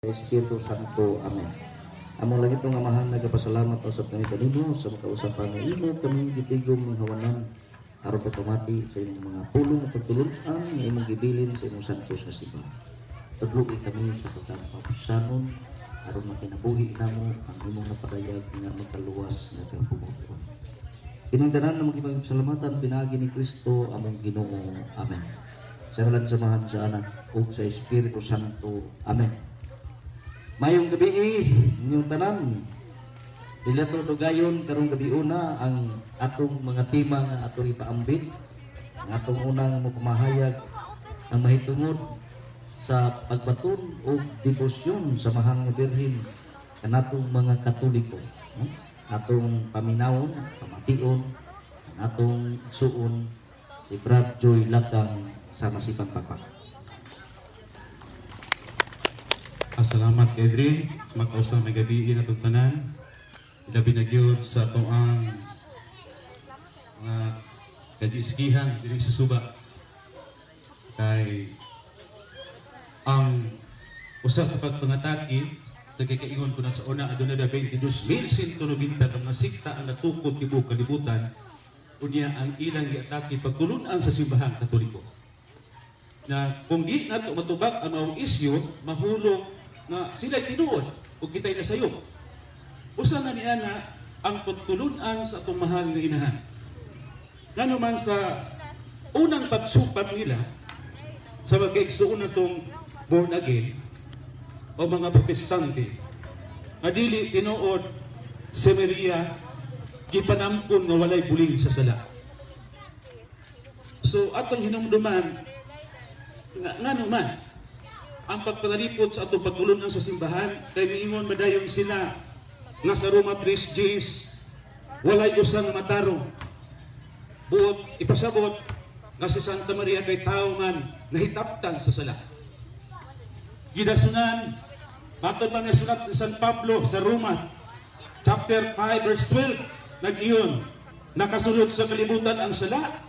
Espiritu Santo. Amen. Among langitnong Amahan, nagapasalamat usab kami kanimo sa makausap nga imo kami gitigom ning hawanan aron pagpamati sa imong mga pulong ug pagtulun-an nga imong gibilin sa imong santos nga simbahan. Tudlo'i kami sa pagkamapusanon aron makinabuhi namo ang imong napadayag nga makaluwas nga kabubut-on. Kining tanan na magipagsalamatan pinaagi ni Kristo among Ginoo. Amen. Sa ngalan sa Amahan, sa Anak ug sa Espiritu Santo. Amen. Maayong gabii inyong tanan. Dili to dugayon, karong gabiuna ang atong mga tema nga atong ipaambit. Ang atong unang mopamahayag ang mahitungod sa pagbaton og debosyon sa Mahal nga Birhen kanatong mga Katoliko. No? Atong paminawon, pamation, ang atong igsuon si Brad Joy Lakang sa Masipang Pakpak. Asalamat kay Edrin, sa makausap may gabi na itong tanan. Ilabi na gyud sa atoang mga kajiskihan diri sa suba. Kay ang usa sa pagpangatake sa kikaingon ko na sa una, aduna na 22,190 ka mga sikta ang natukod tibuok kalibutan. Unya ang ilang giatake, pagtulun-an sa Simbahang Katoliko na kung di nato matubag ang maong isyu, mahulog nga sila tinuod ug kita'y nasayop. Usa na niana ang pagtulun-an sa atong mahal nga inahan. Ngano man sa unang pagsupat nila sa magkaigsuon natong born again o mga Protestante nga dili tinuod si Maria gipanamkon nga walay buling sa sala. So atong hinumduman nga ngano man ang pagpanalipod sa atong pagtulun-an sa simbahan, kay miingon madayon sila nga sa Roma 3 Gs walay usang matarong. Buot ipasabot nga si Santa Maria kay tao man, nahitaptan sa sala. Gidasunan, matod man sulat ni San Pablo sa Roma chapter 5 verse 12, nag-iyon, nakasulod sa kalibutan ang sala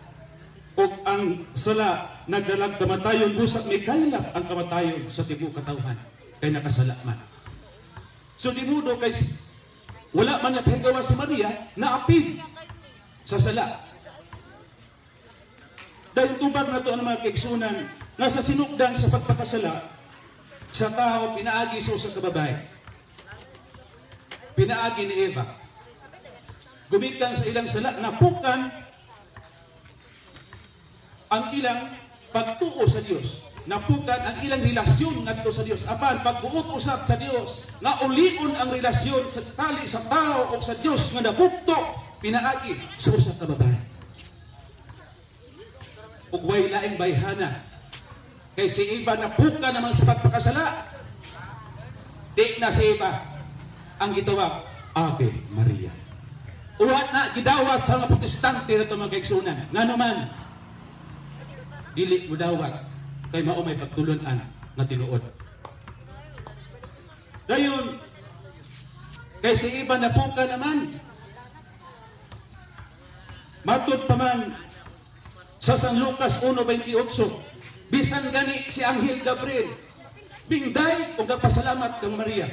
ug ang sala nagdalag kamatayon, busak mikaylap ang kamatayon sa tibuok katawhan kay nakasala man. So di mudo kay wala man napahigawa si Maria na apil sa sala. Dahil tubag na to ang mga kaigsunan nga sa sinugdan sa pagpakasala sa tao, pinaagi sa usa ka babae. Pinaagi ni Eva. Gumikan sa ilang sala, napukan ang ilang pagtuo sa Dios. Napukan ang ilang relasyon ngadto sa Dios. Apan pagbuot usab sa Dios nga ulion ang relasyon sa tali sa tao o sa Dios nga nabukto pinaagi sa usa ka babae. Ug way laing bayhana. Kay si Eva napuka naman sa pagpakasala. Di na si Eva ang gitawag Ave Maria. Uhat na gidawat sa mga Protestante na itong mga kaigsunan. Nga naman, dili mo dawat kay mao may pagtulun-an nga tinuod. Dayon, kay si Eva napuka naman. Matod pa man sa San Lucas 1:28, bisan gani si Anghel Gabriel, bingday ug nagpasalamat kang Maria.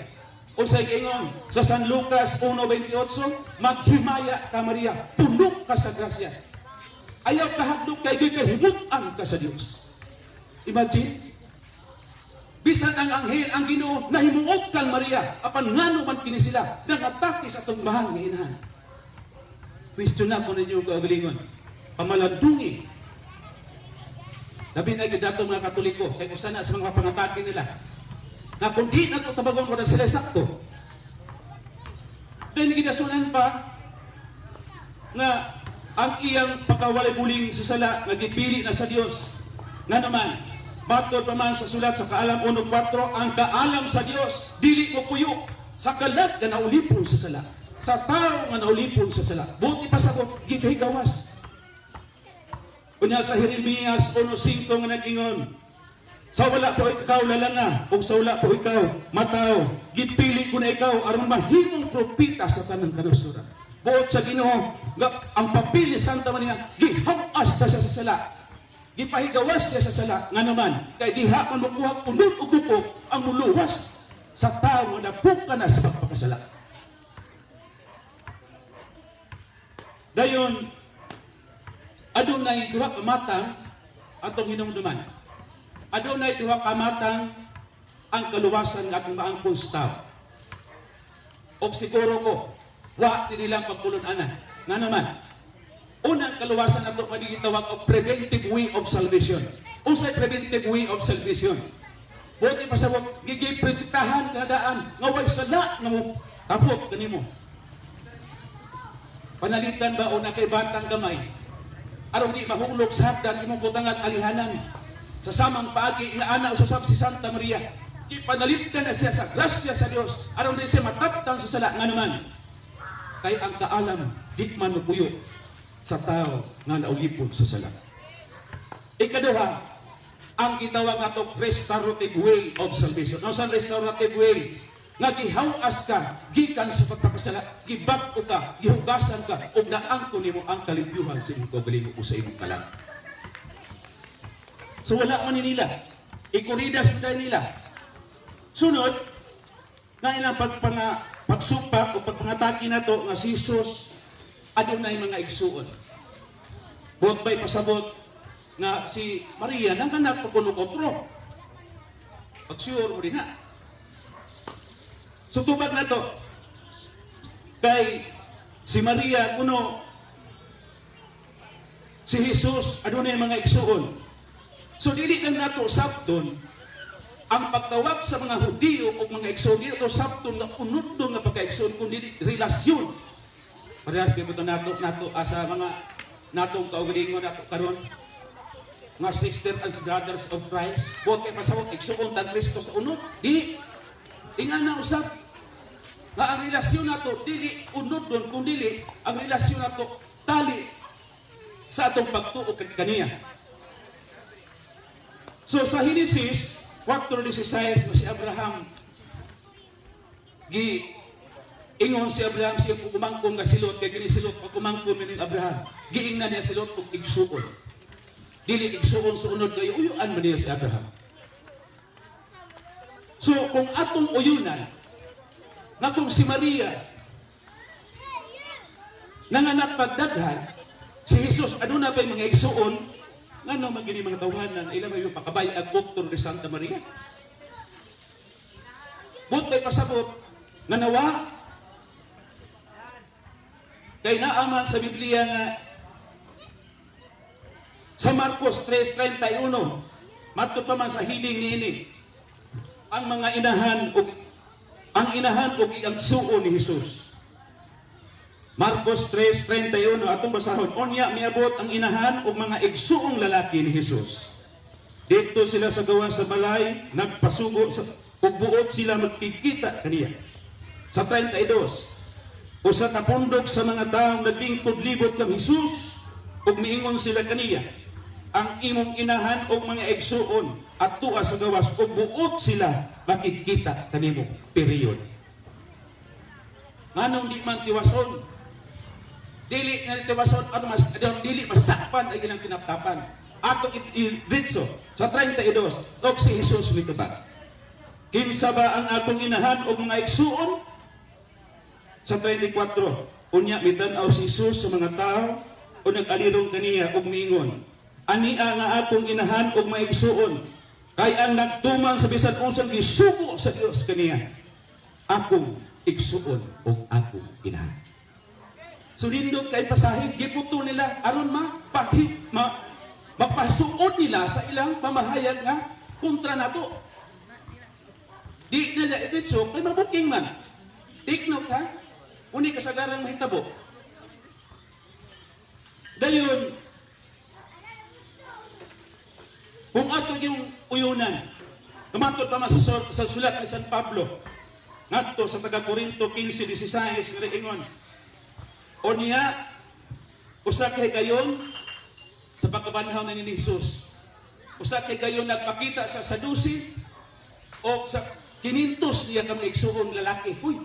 Unsay giingon sa San Lucas 1:28? "Maghimaya ka, Maria, puno ka sa grasya. Ayaw kahadlok kay gikahimut-an ka sa Dios." Imagine, bisan ang anghel, ang Ginoo, nahimuot kang Maria, apan ngano man kini sila nangatake sa atong mahal nga inahan? Question na ko ninyo kagalingon. Pamalandungi. Labi na gyud dato mga Katoliko, kay usa na sa mga pangatake nila. Nga kung di na ito tabagon ko na sila sakto. Dahil gidasunan pa nga ang iyang pagkawalay buling sa sala nga gipili na sa Dios. Nga naman, matod pa man sa sulat sa Kaalam 1.4, ang kaalam sa Dios dili mo puyo sa kalat nga naulipon sa sala. Sa tao nga naulipon sa sala. Buti pa sa ko, gipahigawas. Unya sa Jeremias 1.5 nga nag-ingon, "Sa wala po ikaw lalanga, ug sa wala po ikaw mataw, gipili ko na ikaw aron mahimong propeta sa tanang kanasuran." Buot sa Ginoo nga ang papili Santa Maria, giham-as sa siya sa sala. Gipahigawas siya sa sala. Nga naman, kay diha man makuha unod og kuko ang muluwas. sa tao nga napuka na sa pagpakasala. Dayon, adunay duha ka matang atong hinumduman. Adunay duha ka matang ang kaluwasan nga atong maangkon sa tao. Og siguro ko, wa nilang pagtulon-anan. Nga naman, unang kaluwasan nato magigitawag og preventive way of salvation. Unsay preventive way of salvation? Buot pasabot, gigiprotektahan kanadaan nga way sala nga mo tapok kanimo. Panalitan ba o na kay batang gamay? Aron di mahulog sa hagdan imong butangan alihanan. Sa samang paagi nga ana usab si Santa Maria. Gipanalipdan na siya sa grasya sa Dios aron di siya mataptan sa sala, nga naman kay ang kaalam di man mupuyo sa tao nga naulipon sa sala. Ikaduha, ang gitawag ato restorative way of salvation. Ano sa restorative way? Nga gihawas ka, gikan sa pagpakasala, gibag-o ka, gihugasan ka, ug naangko nimo ang kalimpyuhan sa imong kaugalingon o sa imong kalag. So wala man ni nila. Ikurida sa nila. Sunod, nga ilang pagsupak o pagpangatake nato nga si Jesus adunay mga igsuon. Buot ba'y pasabot nga si Maria nanganak pa kuno otro? Pag sure mo din na. So tubag na to. Kay si Maria kuno si Jesus adunay mga igsuon. So dili lang nato sabton ang pagtawag sa mga Hudiyo o mga igsuon, dili nato sabton nga unod nga pagkaigsuon kun dili relasyon. Parehas kay buto nato nato asa mga natong kaugalingon nato karon nga sister and brothers of Christ. Buot kay pasabot igsuon ta Kristo sa unod. Di ingana usab nga ang relasyon nato dili unod doon kun dili ang relasyon nato tali sa atong pagtuo kaniya. So sa Genesis 4:16 mo si Abraham, gi ingon si Abraham siya kumangkong nga si Lot, kay kini si Lot pagkumangkong ni Abraham, giingnan niya si Lot og igsuon. Dili igsuon sa unod kay uyuan man niya si Abraham. So kung atong uyunan nga kung si Maria nanganak pagdaghan, si Jesus aduna pa'y mga igsuon, ngano man gini mga tawhanan ila may pakabay ag doktor ni Santa Maria? But may pasabot nga nawa kay naa man sa Biblia nga sa Marcos 3:31, matod pa man sa hiling niini, ang mga inahan ug ang inahan ug ang suo ni Jesus. Marcos 3:31 atong basahon. Unya miabot ang inahan ug mga igsuong lalaki ni Jesus. Didto sila sa gawas sa balay, nagpasugo sa ug buot sila magkikita kaniya. Sa 32, usa ka pundok sa mga tawo naglingkod libot kang Jesus ug miingon sila kaniya, "Ang imong inahan ug mga igsuon atua sa gawas ug buot sila makikita kanimo." Period. Nganong di man tiwason? Dili nga tiwason ano mas dili masakpan ay ilang tinaptapan. Atong i-ritso sa 32, og si Jesus mitubag, "Kinsa ba ang akong inahan og mga igsuon?" Sa 34, unya mitan-aw si Jesus sa mga tao o nag-alirong kaniya og miingon, "Ania nga akong inahan og mga igsuon, kay ang nagtuman sa bisan unsang gisugo sa Dios kaniya, akong igsuon og akong inahan." So nindot kay pasahe, giputo nila aron ma pahi, ma mapasuod nila sa ilang pamahayag nga kontra nato. Di nila iritso kay mabuking man. Take note ha. Uni kasagaran mahitabo. Dayon, kung ato yung uyunan, tumatod pa man sa sulat ni San Pablo, ngadto sa taga Korinto 15:16, nga ingon, Unya, usa kay gayon sa pagkabanhaw na ni Jesus. Usa kay gayon nagpakita sa Sadusi o sa 500 niya kami igsuon lalaki. Huy,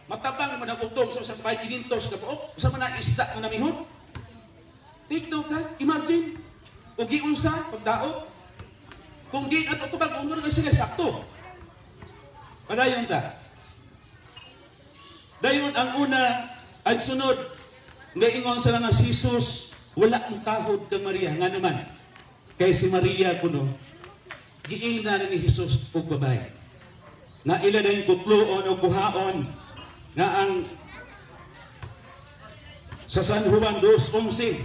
matabang man ang utong sa usang bay 500 ka buok. Usa man ang isda nga namihon. Take note ha, imagine. O giunsa, pagdaot. Kung di at utubag, kung na sila sakto. Padayon ta. Dayon ang una at sunod nga ingon sa nga si Jesus wala ang tahod kang Maria. Nga naman kay si Maria kuno giingna na ni Jesus og babae nga ila na yung kutloon o kuhaon nga ang sa San Juan 2:11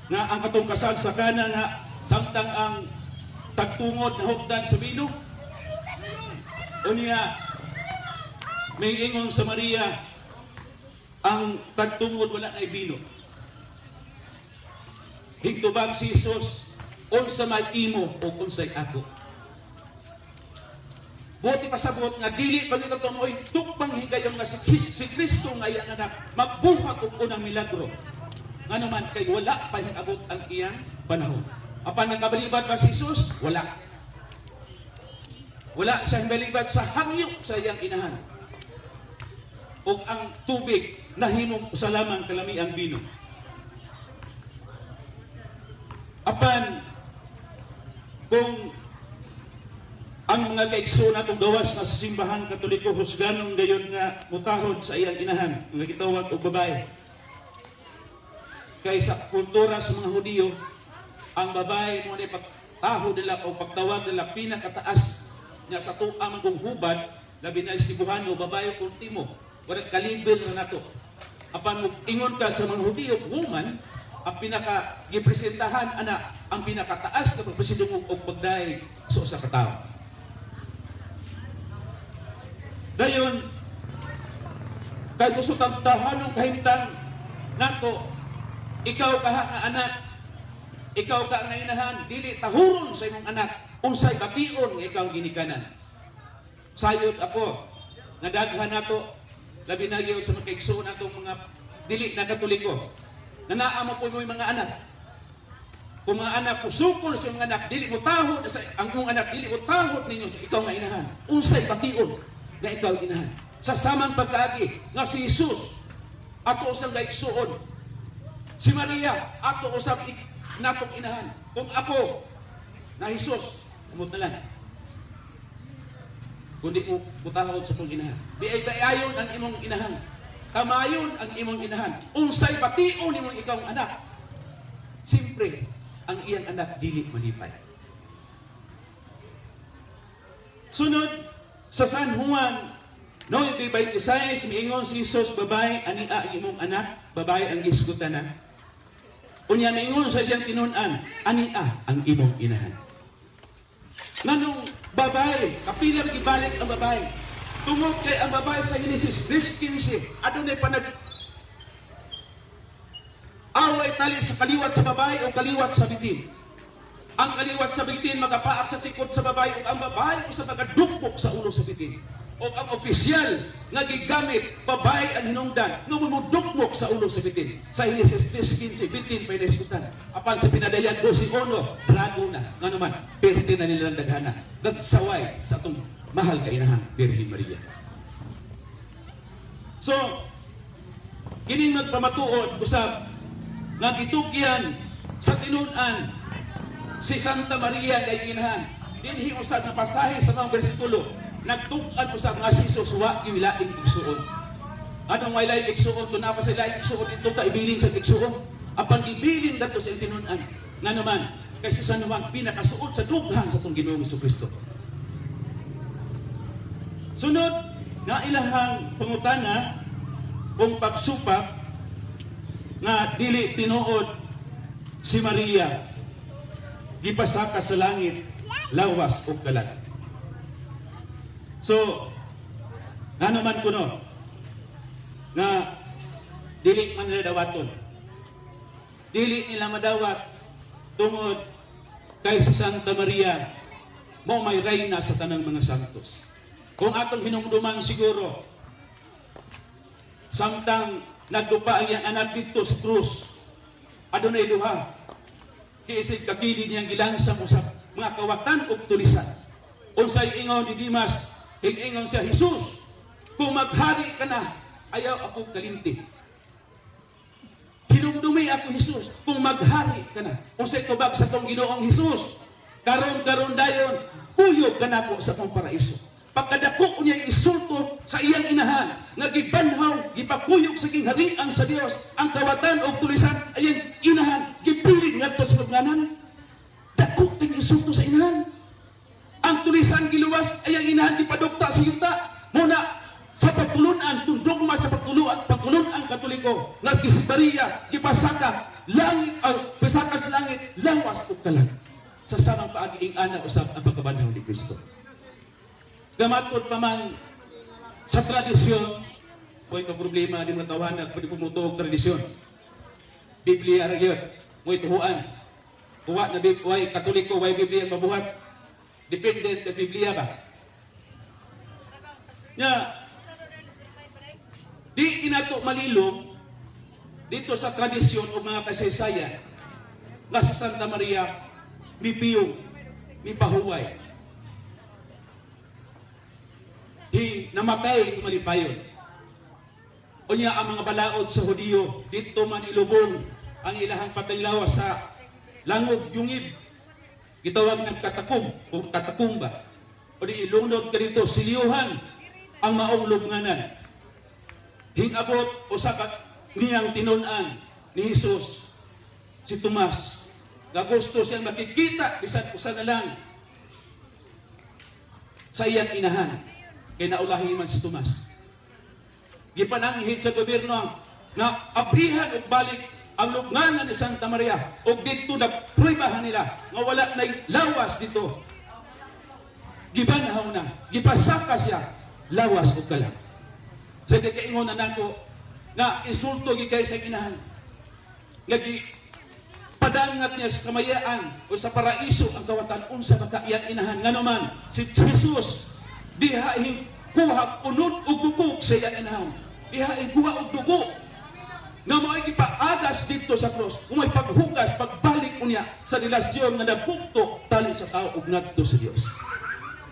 nga ang katong kasal sa Kana nga samtang ang tagtungod na hupdan sa bino. Unya may ingon sa Maria, ang tagtungod wala na bino. Higtubag si Jesus, "Unsa may imo o unsay ako?" Buti pasabot nga dili pa nito mo'y tukbang higayon nga si Kristo nga iyang anak magbuhat og unang milagro. Nga naman kay wala pa abot ang iyang panahon. Apan nagkabalibat pa si Jesus? Wala. Wala siya balibat sa hangyo sa iyang inahan. Ug ang tubig nahimong usa lamang kalami ang bino. Apan kung ang mga kaigsoon natong gawas na sa Simbahan Katoliko, husganon gayon nga mutahod sa iyang inahan nga gitawag og babae. Kay sa kultura sa mga Hudiyo, ang babae mo ni pagtahod nila o pagtawag nila pinakataas nga sa tuang man hubad, labi na Cebuano, babae ultimo, wala kaliber na nato. Apan mo ingon ka sa mga Hudiyo, woman, ang pinaka gipresentahan ana ang pinakataas nga pagpasidungog og pagdayeg sa usa ka tawo. Dayon, kay gusto tagtahanong kahimtang nato, ikaw ka nga anak, ikaw ka nga inahan, dili tahuron sa imong anak, unsay bation nga ikaw ginikanan. Sayod ako, nga daghan nato, labi na gyud sa mga kaigsoon natong mga dili na Katoliko, na naa mo po mo'y mga anak. Kung mga anak, kusukol sa mga anak, dili mo tahod sa ang imong anak, dili mo tahod ninyo sa ikaw nga inahan. Unsay bation nga ikaw inahan? Sa samang pagkaagi nga si Jesus ato usang gaigsuon. Si Maria ato usab natong inahan. Kung ako na Jesus, umot na lang. Kundi mo mutahod sa tong inahan. Biay bayayon ang imong inahan. Kamayon ang imong inahan. Unsay bation nimong ikaw ang anak. Siyempre, ang iyang anak dili malipay. Sunod, sa San Juan 9:26, miingon si Jesus, "Babae, ani ang imong anak." Babae ang gisgutan na. Unya miingon sa siyang tinun-an, "Ani ang imong inahan." Nganong babae, kapila gibalik ang babae? Tungod kay ang babae sa Genesis 3:15, adunay panag away tali sa kaliwat sa babae o kaliwat sa bitin. Ang kaliwat sa bitin magapaak sa tikod sa babae o ang babae usa magadukbok sa ulo sa bitin. O ang opisyal nga gigamit, babae ang hinungdan nga mumudukmok sa ulo sa bitin. Sa Genesis 3:15, bitin pa iniskutan. Apan sa Pinadayag 12:1, drago na. Nga naman, perte na nilang daghana. Nagsaway sa atong mahal ka inahan, Birhen Maria. So, kining magpamatuod usab nga gitukyan sa tinun-an si Santa Maria kay inahan. Dinhi usab nga pasahe sa mga bersikulo, nagtug-an usab nga si Jesus wa gilaing igsuon. Anong way laing igsuon? Tuna pa sa laing igsuon dito ka ibilin sa igsuon. Apan gibilin dato sa tinun-an. Nga naman, kay si San Juan pinakasuod sa dughan sa atong Ginoong Kristo. Sunod, nga ilahang pangutana kung pagsupak nga dili tinuod si Maria gipasaka sa langit lawas o kalag. So, nga naman kuno nga dili man nila dawaton. Dili nila madawat tungod kay si Santa Maria mo may reyna sa tanang mga santos. Kung atong hinumduman siguro, samtang nagdupa ang iyang anak dito sa krus, adunay duha. Kiisig kakilid niyang gilansang usab mga kawatan ug tulisan. Unsay ingon ni Dimas, ingon siya, "Jesus, kung maghari ka na, ayaw ako kalimti. Hinumdumi ako, Jesus, kung maghari ka na." Unsay tubag sa tong Ginoong Jesus? "Karon karon dayon, kuyog ka nako sa kong paraiso." Pagkadako niya insulto sa iyang inahan, nga gibanhaw, gipakuyog sa gingharian sa Dios, ang kawatan og tulisan ayang inahan, gipilit ngadto sa lubnganan. Dako kay insulto sa inahan. Ang tulisan giluwas ay ang inahan gipadukta sa yuta. Muna sa pagtulunan, tundogma sa pagtuluan, pagtulunan Katoliko, nga si Maria gipasaka langit, pasaka sa langit, lawas ug kalag. Sa samang paagi ing ana usab ang pagkabanhaw ni Kristo. Gamatod pa man sa tradisyon, mo'y ka problema di mga tawanan, pwede pumuto og tradisyon. Biblia ra gyud, mo'y tuhuan. Kuwa na way Katoliko, way Biblia mabuhat. Dependent sa Biblia ba? Nya, di inato malilong dito sa tradisyon o mga kasaysayan nga sa Santa Maria mipiyong, mipahuway. Di namatay malipayon. Unya ang mga balaod sa Hudiyo, dito man ilubong ang ilahang patay lawas sa langog yungib. Gitawag ng katakum o katakumba. O di ilunod ka dito, siliyuhan ang maong lubnganan. Hingabot o sa niyang tinun-an ni Jesus, si Tomas. Nga gusto siyang makikita, bisan usa na lang, sa iyang inahan. Kay naulahi man si Tomas. Gipananghid sa gobyerno nga abrihan og balik ang lubnganan ni Santa Maria og didto na pruibahan nila nga wala na lawas dito. Gibanhaw na, gipasaka siya lawas ug kalag. Sa kakaingon na nako nga insulto gikay sa inahan. Nga gi padangat niya sa kamayaan o sa paraiso ang kawatan unsa maka iyang inahan, ngano man si Jesus diha kuha unod og bukog sa iyang inahan, diha kuha og dugo nga mao'y gipaagas dito sa cross, kung may paghugas pagbalik unya sa relasyon nga nabukto tali sa tao ug ngadto sa Dios.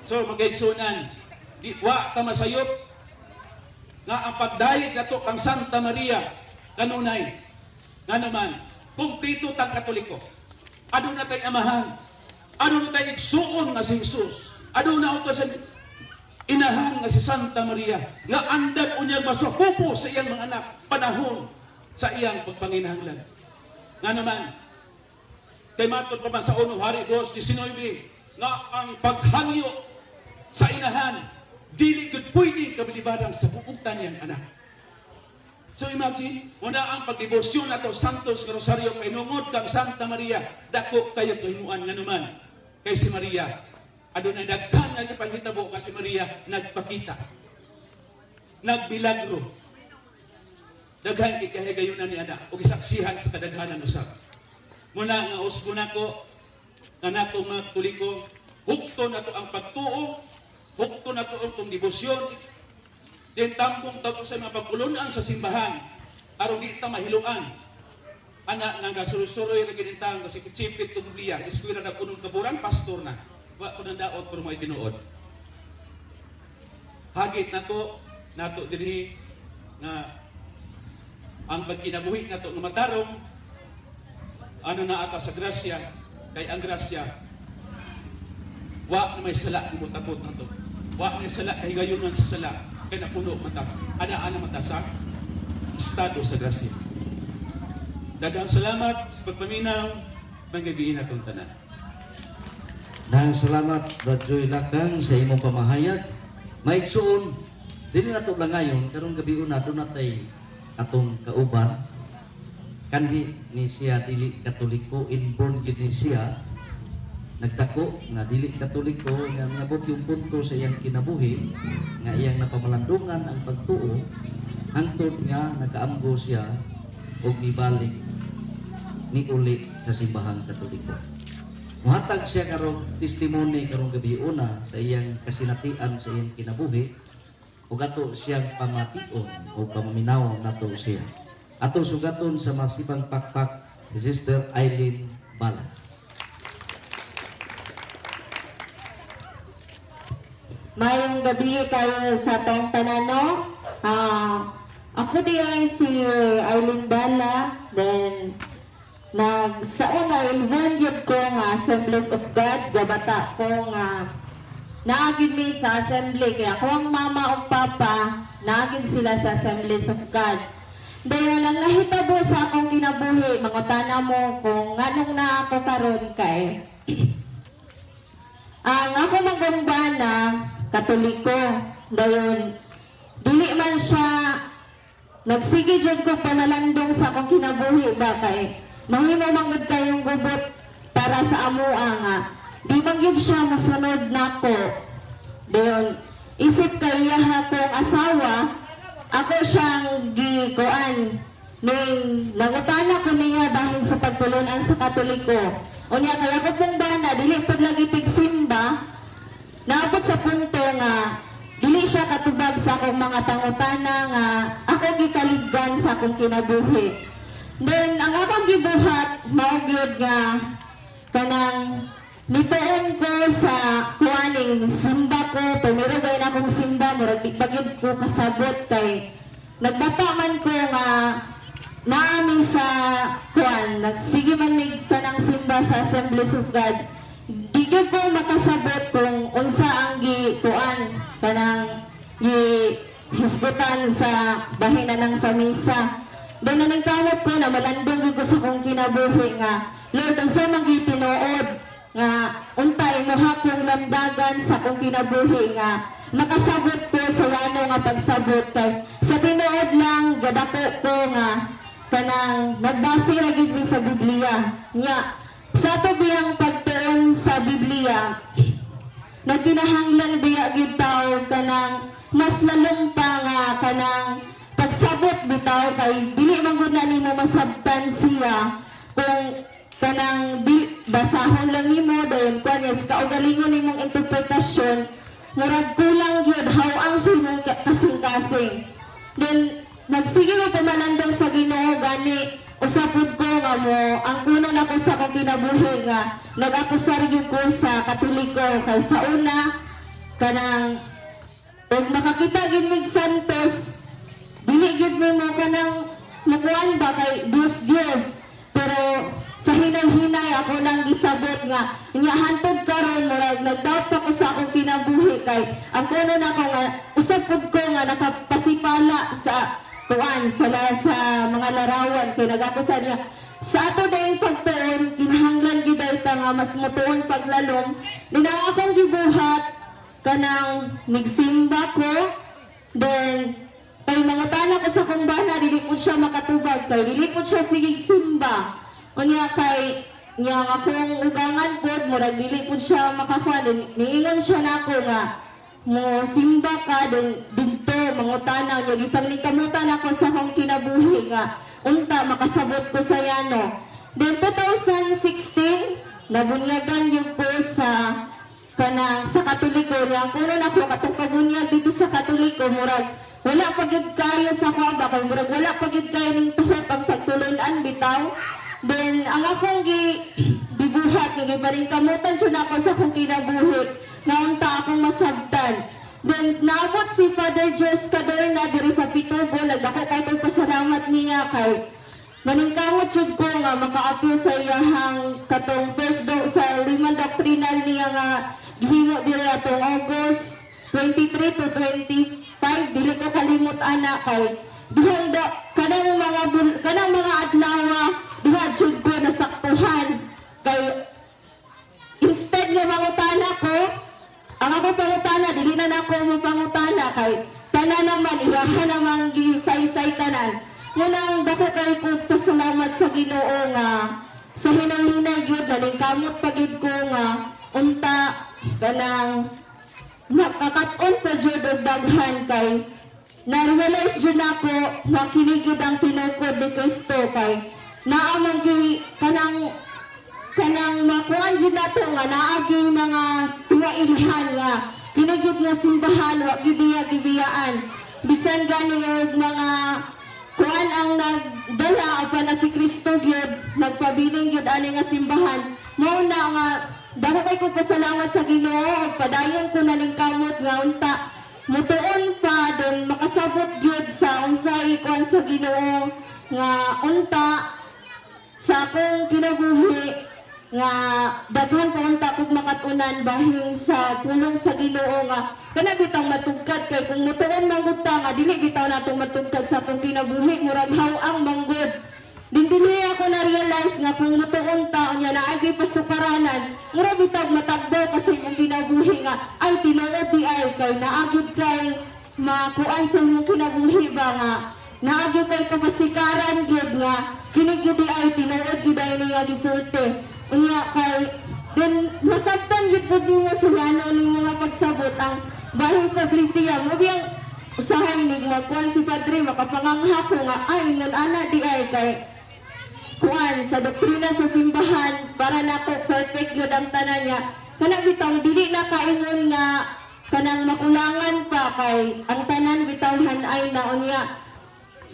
So magaigsunan, di wa ta masayop nga ang pagdayeg nato kang Santa Maria kanunay, nga naman kumplito tang Katoliko. Aduna tay amahan, aduna tay igsuon nga si Jesus, aduna uto sa inahan nga si Santa Maria nga andam unyang masukupo sa iyang mga anak panahon sa iyang pagpanginahanglan. Nga naman kay matod pa man sa 1 Hari 2:19 nga ang paghangyo sa inahan dili gud pwede kabilibaran sa buutan niyang anak. So imagine, muna ang pagdebosyon nato Santos Rosario painungod kang Santa Maria, dako kayo kahimuan, nga naman kay si Maria adunay daghan nga gipanghitabo nga si Maria nagpakita, nagbilagro, daghan kay kahigayunan ni ana ug isaksihan sa kadaghanan usab. Muna nga usbo nako nga nato mga Katoliko, hukto nato ang pagtuo, hukto nato ang tong debosyon, din tambong tato sa mga pagkulunan sa simbahan aron di ta mahiluan ana nga gasuroy ra gid tang kasi sipit og Biblia, eskwela na kunong kaburan, pastor na, wa ko nang daot pero may tinuod. Hagit nato nato dinhi nga ang pagkinabuhi nato nga matarong ano na ata sa grasya, kay ang grasya wa na may sala ang mutakot nato, wa na may sala kahigayunan sa sala, kay napuno mata ana-ana mata sa estado sa grasya. Daghang salamat sa pagpaminaw. Manggabiin natong tanan. Dahil salamat, Brad Joy Lakang, sa imong pamahayag. Maigsuon, dili nato lang ngayon, karong gabi una, doon natay atong kauban. Kanhi ni siya dili Katoliko, inborn gid ni siya. Nagdako nga dili Katoliko, nga miabot yung punto sa iyang kinabuhi, nga iyang napamalandungan ang pagtuo, hangtod nga nakaamgo siya og mibalik ni uli sa simbahang Katoliko. Muhatag siya karong testimony karong gabi una sa iyang kasinatian sa iyang kinabuhi ug ato siyang pamation o pamaminaw nato siya. Ato sugaton sa masibang pakpak si Sister Eileen Bala. Mayong gabi kayo sa tong tanano. Ako di ay si Eileen Bala. Then, nag sa una, involved yun ko nga Assemblies of God. Gabata ko nga Naa gyud mi sa assembly kay ako ang mama ug papa, naa gyud sila sa Assemblies of God. Dayon ang nahitabo sa akong kinabuhi, mangutana mo kung nganong naa ako karon, kay ang ako man bana, Katoliko. Dayon dili man siya nagsige jud ko panalandong sa akong kinabuhi ba, kay mahimo man gud kayong gubot para sa amoa nga di man gyud siya mosunod nako. Dayon isip kay iyaha kong asawa, ako siyang gikuan ning nangutana ko niya bahin sa pagtulunan sa Katoliko. Unya kay ako pong bana dili pud lagi pigsimba. Naabot sa punto nga dili siya katubag sa akong mga pangutana nga ako gikaliggan sa akong kinabuhi. Then ang akong gibuhat mao gyud nga kanang nituon ko sa kuaning simba ko, primero gay na akong simba, murag di pa gyud ko kasabot kay nagbata man ko nga naami sa kuan, nagsige man mig kanang simba sa Assemblies of God. Di gyud ko makasabot kung unsa ang gi kuan, kanang gi hisgutan sa bahina ng sa misa. Doon na nangkamot ko na malandong gyud ko sa akong kinabuhi nga, "Lord, unsa man gi tinuod nga unta imuha kong lamdagan sa akong kinabuhi nga makasabot ko sa wano nga pagsabot?" Kay sa tinuod lang, gadako ko nga kanang nagbase ra gyud mi sa Biblia. Nya sa ato biyang pagtuon sa Biblia, nagkinahanglan biya gyud tawo kanang mas lalong pa nga kanang pagsabot bitaw, kay dili man gud na nimo masabtan siya kung kanang di basahon lang nimo. Dayon kuan yes kaugalingon nimong interpretasyon, murag kulang gyud, how ang sa imong kasing-kasing. Then nagsige ko pamalandong sa Ginoo, gani usa pud ko nga mo ang kuno nako sa akong kinabuhi nga nag-akusar gyud ko sa Katoliko, kay sa una kanang ug makakita gyud mig santos, dili gyud mi mo kanang mukuan ba, kay Dios Dios. Pero sa hinay-hinay ako nang gisabot nga nya hantod karon murag nagdoubt pa ko sa akong kinabuhi, kay ang kuno nako nga usab pud ko nga nakapasipala sa kuan sa mga larawan, kay nagakusan niya sa ato dayong pagtuon, kinahanglan gyud ay ta nga mas mutuon paglalom. Din ang akong gibuhat, kanang nigsimba ko. Then kay mangutana ko sa kong bana, dili po siya makatubag kay dili po siya sigig simba. Unya kay nya ang akong ugangan pod, murag dili po siya makakuha. Then niingon siya nako nga mo simba ka then didto mangutana niya. Gipangkamutan ako sa akong kinabuhi nga unta makasabot ko sa yano. Then 2016 nabunyagan gyud ko sa kanang sa Katoliko. Niya kuno nako katong pagunyag dito sa Katoliko, murag wala pa gyud kayo sa ako ba, kay murag wala pa gyud kayo ning tuhok ang pagtulun-an bitaw. Then ang akong gi gibuhat nga giparingkamutan jud ako sa akong kinabuhi nga unta akong masabtan. Then naabot si Father Jos Cadorna diri sa Pitugo. Nagdako kay kong pasalamat niya kay maningkamot jud ko nga makaapil sa iyahang katong first do sa lima doctrinal niya nga gihimo diri atong August 23 to 25. Dili ko kalimot ana, kay dihang do kanang mga adlaw diha jud ko nasaktuhan, kay instead nga mangutana ko, ang ako pangutana, dili na nako mo pangutana kay tanan naman iyaha namang gisaysay tanan. Munang dako kay ko pasalamat sa Ginoo nga sa hinay-hinay gyud naningkamot pa gyud ko nga unta kanang makakat-on pa jud og daghan, kay na-realize jud nako nga kini gyud ang tinukod ni Kristo, kay naa man gyud kanang kanang makuan gyud nato nga naa gyud mga tingailhan nga kini gyud nga simbahan wa gyud niya gibiyaan, bisan gani og mga kuan ang nagdala, apan na si Kristo gyud nagpabiling gyud ani nga simbahan. Mao na nga dako kay ko pasalamat sa Ginoo ug padayon ko naningkamot nga unta mutuon pa don makasabot gyud sa unsay kuan sa Ginoo nga unta sa akong kinabuhi. Nga daghan pa unta kog makatunan bahin sa pulong sa Ginoo nga kana bitang matugkad, kay kung mutuon manggod ta nga dili bitaw natong matugkad sa akong kinabuhi, murag haw-ang manggod. Din dili ako na realize nga kung mutuon ta unya na ay pasukaranan, murag bitaw matagbo kasi imong kinabuhi nga ay tinuod di ay kay naagid kay makuan sa imong kinabuhi ba nga naagid kay kapasikaran gyud nga kini gyud di ay tinuod gyud ay nga gisulti. Unya kay then masabtan gyud pud nimo sa ano ning mga pagsabot ang bahin sa Biblia mo biyang usahay nig magkuan si padre, makapangangha ko nga ay ingon ana di ay kay kuan sa doktrina sa simbahan para nako perfect yun ang tanan niya. Kana bitaw dili na kaingon nga kanang makulangan pa kay ang tanan bitaw hanay na. Unya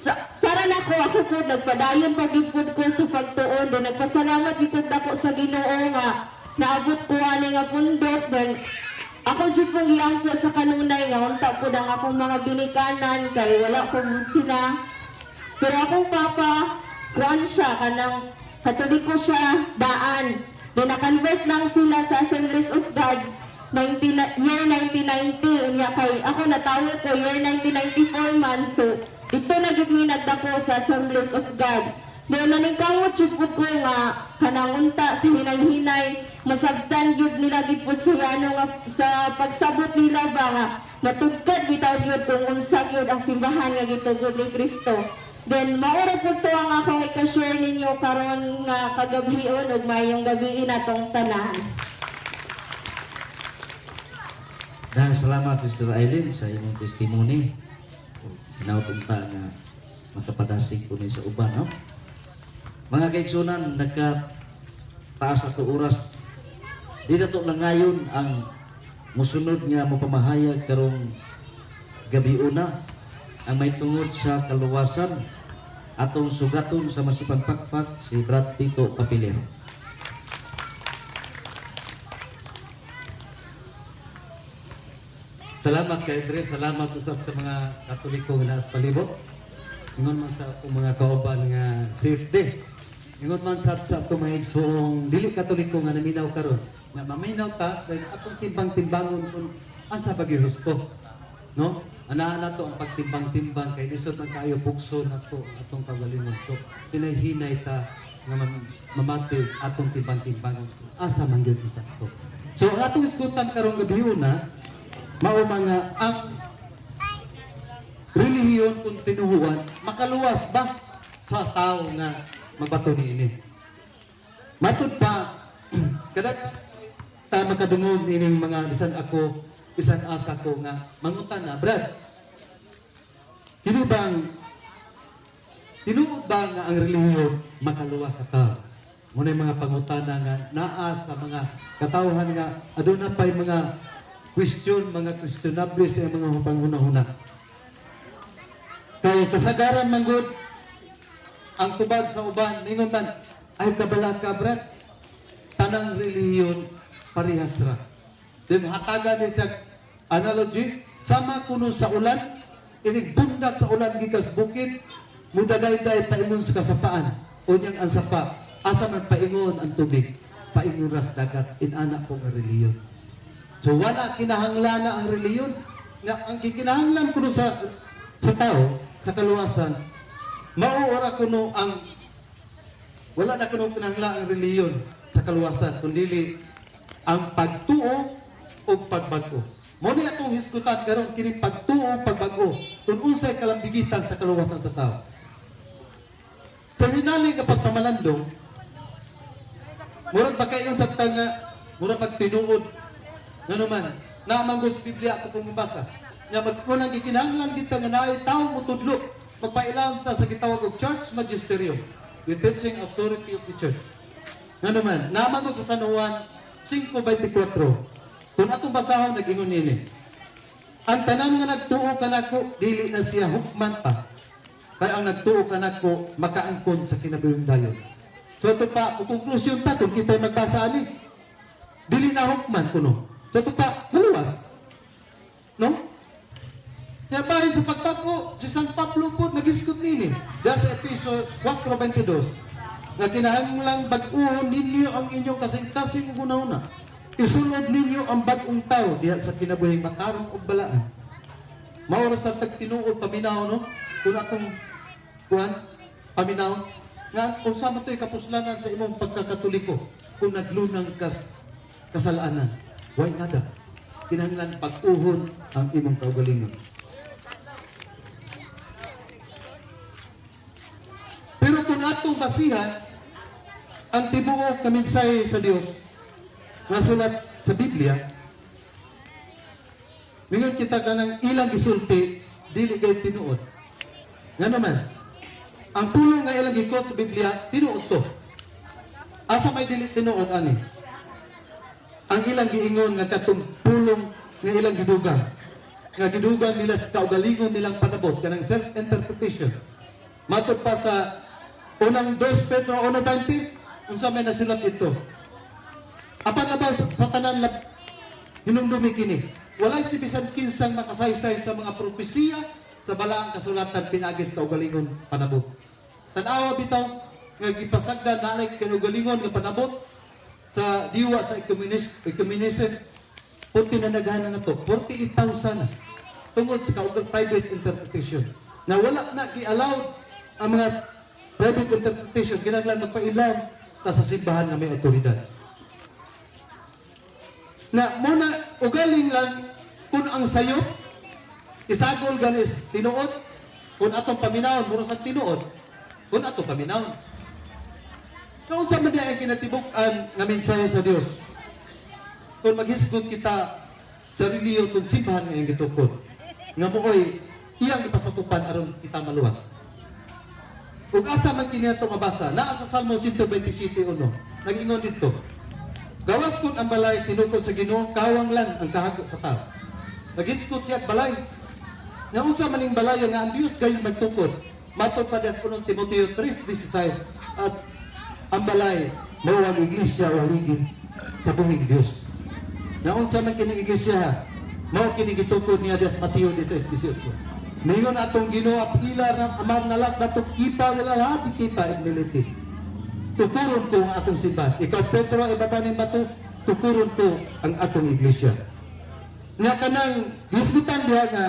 sa, para nako, ako po nagpadayon pa gyud pud ko sa pagtuon. Then nagpasalamat gyud ko dako sa Ginoo nga naabot ko ani nga pundok. Then ako jud pong giangko sa kanunay nga unta pud ang akong mga ginikanan kay wala ko sila. Pero akong papa, kuan siya, kanang Katoliko siya, daan. Then na-convert lang sila sa Assemblies of God 19, year 1990. Unya kay ako natawo ko year 1994 man. So, ito na gyud mi nagdako sa Assemblies of God. Then naningkamot jud pud ko nga kanang unta sa hinay-hinay masabtan gyud nila gyud pud sa ano nga sa pagsabot nila ba nga matugkad bitaw gyud kung unsa gyud ang simbahan nga gitugod ni Kristo. Then maura pud to ang akong ika-share ninyo karon nga kagabhion ug maayong gabi natong tanan. Dahil salamat, Sister Eileen, sa imong testimony. Hinaut unta nga makapadasig po ni sa uban, no? Mga kaigsunan, nagka taas ato oras. Di na to langayon ang musunod nga mapamahayag karong gabi una ang may tungod sa kaluwasan, atong sugaton sa masipag pakpak si Brad Tito Papilero. Salamat kay Dre, salamat usab sa mga Katoliko nga naas palibot. Ingon man sa akong mga kauban nga safe day. Ingon man sa atong mga igsoong dili Katoliko nga naminaw karon. Nga maminaw ta dahil atong timbang-timbangon kung asa ba gyud husto. No? Anaa na to ang pagtimbang-timbang kay lisod man kaayo pugso nato ang atong kaugalingon. So hinay-hinay ta nga mamati atong timbang-timbangon kung asa man gyud ang sakto. So ang atong iskutan karong gabi una mao mga ang relihiyon kung tinuhuan makaluwas ba sa tao nga mabato niini. Matud pa kada ta makadungog ining mga bisan ako bisan asa ko nga mangutan na, "Brad, kini bang tinuod ba nga ang relihiyon makaluwas sa tao?" Muna yung mga pangutana nga naa sa mga katawhan nga aduna pay mga question, mga questionable sa mga panghuna-huna. Kay kasagaran man gud ang tubag sa uban, ningon man, "Ay kabalaka, brad, tanang relihiyon parehas ra." Then hatagan ni sa analogy, sama kuno sa ulan, inig bundak sa ulan gikas bukid, mudagayday paingon sa kasapaan. Unyang ang sapa, asa man paingon ang tubig, paingon ras dagat, inana po nga relihiyon. So wala kinahanglana ang relihiyon. Nga ang gikinahanglan kuno sa tao, sa kaluwasan, mao ora kuno ang wala na kuno kinahanglan ang relihiyon sa kaluwasan, kundi ang pagtuo o pagbag-o. Mo ni atong hisgutan karon kini pagtuo pagbag-o kung unsay kalambigitan sa kaluwasan sa tao. Sa hinali nga pagpamalandong, murag ba kayon sa tanga, murag pag tinuod, ngano man, naa man sa Biblia ato pong mabasa. Nga mag unang gikinahanglan kita nga naay tawo motudlo, magpailan ta sa gitawag og church magisterium, the teaching authority of the church. Ngano man, naa man sa San Juan 5:24. Kung atong basahon, nag-ingon nini. "Ang tanan nga nagtuo kanako dili na siya hukman pa. Kay ang nagtuo kanako makaangkon sa kinabuhing dayon." So ito pa, kung konklusyon ta kung kita magbasa ani, dili na hukman kuno. So ito pa, maluwas. No? Kaya bahin sa pagbago, si San Pablo po, nagisgot nini. Diya sa Episo 4:22. Nga kinahanglang bag-uhon ninyo ang inyong kasing-kasing ug hunahuna. Isulob ninyo ang bag-ong tao diha sa kinabuhing matarong ug balaan. Mao ra sa tagtinuod paminaw, no? Kung atong kuan paminaw nga unsa man to'y kapuslanan sa imong pagkakatoliko kung naglunang kas kasalanan. Way nada. Kinahanglan pag-uhon ang imong kaugalingon. Pero kung atong basihan ang tibuok na mensahe sa Dios nga sulat sa Biblia, mingon kita kanang ilang gisulti dili kay tinuod. Nga naman, ang pulong nga ilang gikot sa Biblia, tinuod to. Asa may dili tinuod ani? Ang ilang giingon nga katong pulong nga ilang gidugang. Nga gidugang nila sa kaugalingon nilang panabot kanang self-interpretation. Matod pa sa unang 2 Pedro 1:20, unsa may nasulat ito? Apan labaw sa tanan hinumdumi kini. Walay si bisan kinsang makasaysay sa mga propesiya sa balaang kasulatan pinaagi sa kaugalingon panabot. Tan-awa bitaw nga gipasagdan nanay kaugalingon nga panabot sa diwa sa ecumenism, puti na nagana na to, 48,000 na tungod sa kaugal private interpretation na wala na gi-allowed ang mga private interpretation. Kinahanglan magpailam ta sa simbahan nga may otoridad na muna. Ugaling lang kung ang sayop isagol ganis tinuod, kung atong paminawon mura sa tinuod kung atong paminawon. Naunsa man diay ang kinatibuk-an nga mensahe sa Dios kung maghisgot kita sa relihiyon, kung simbahan nga iyang gitukod nga mooy iyang ipasakupan aron kita maluwas? Ug asa man kini ato mabasa? Naa sa Salmo 127:1. Nag-ingon dito: "Gawas kun ang balay tinukod sa Ginoo, kawang lang ang kahago sa tao." Nagisgot siya balay. Nga unsa man ning balay nga ang Dios gayon magtukod? Matod pa sa unang Timoteo 3:16 at ang balay mao ang iglesia o haligi sa buhing Dios. Nga unsa man kining iglesia? Mao kini gitukod niya sa Mateo 16:18. Mingon atong Ginoo at ila ng amar nalak natok ipa wala lahat ikipa imiliti. Tukuron ko ang atong simbahan. Ikaw, Pedro, ibaba ning bato, tukuron ko ang atong iglesia. Nga kanang hisgutan diha nga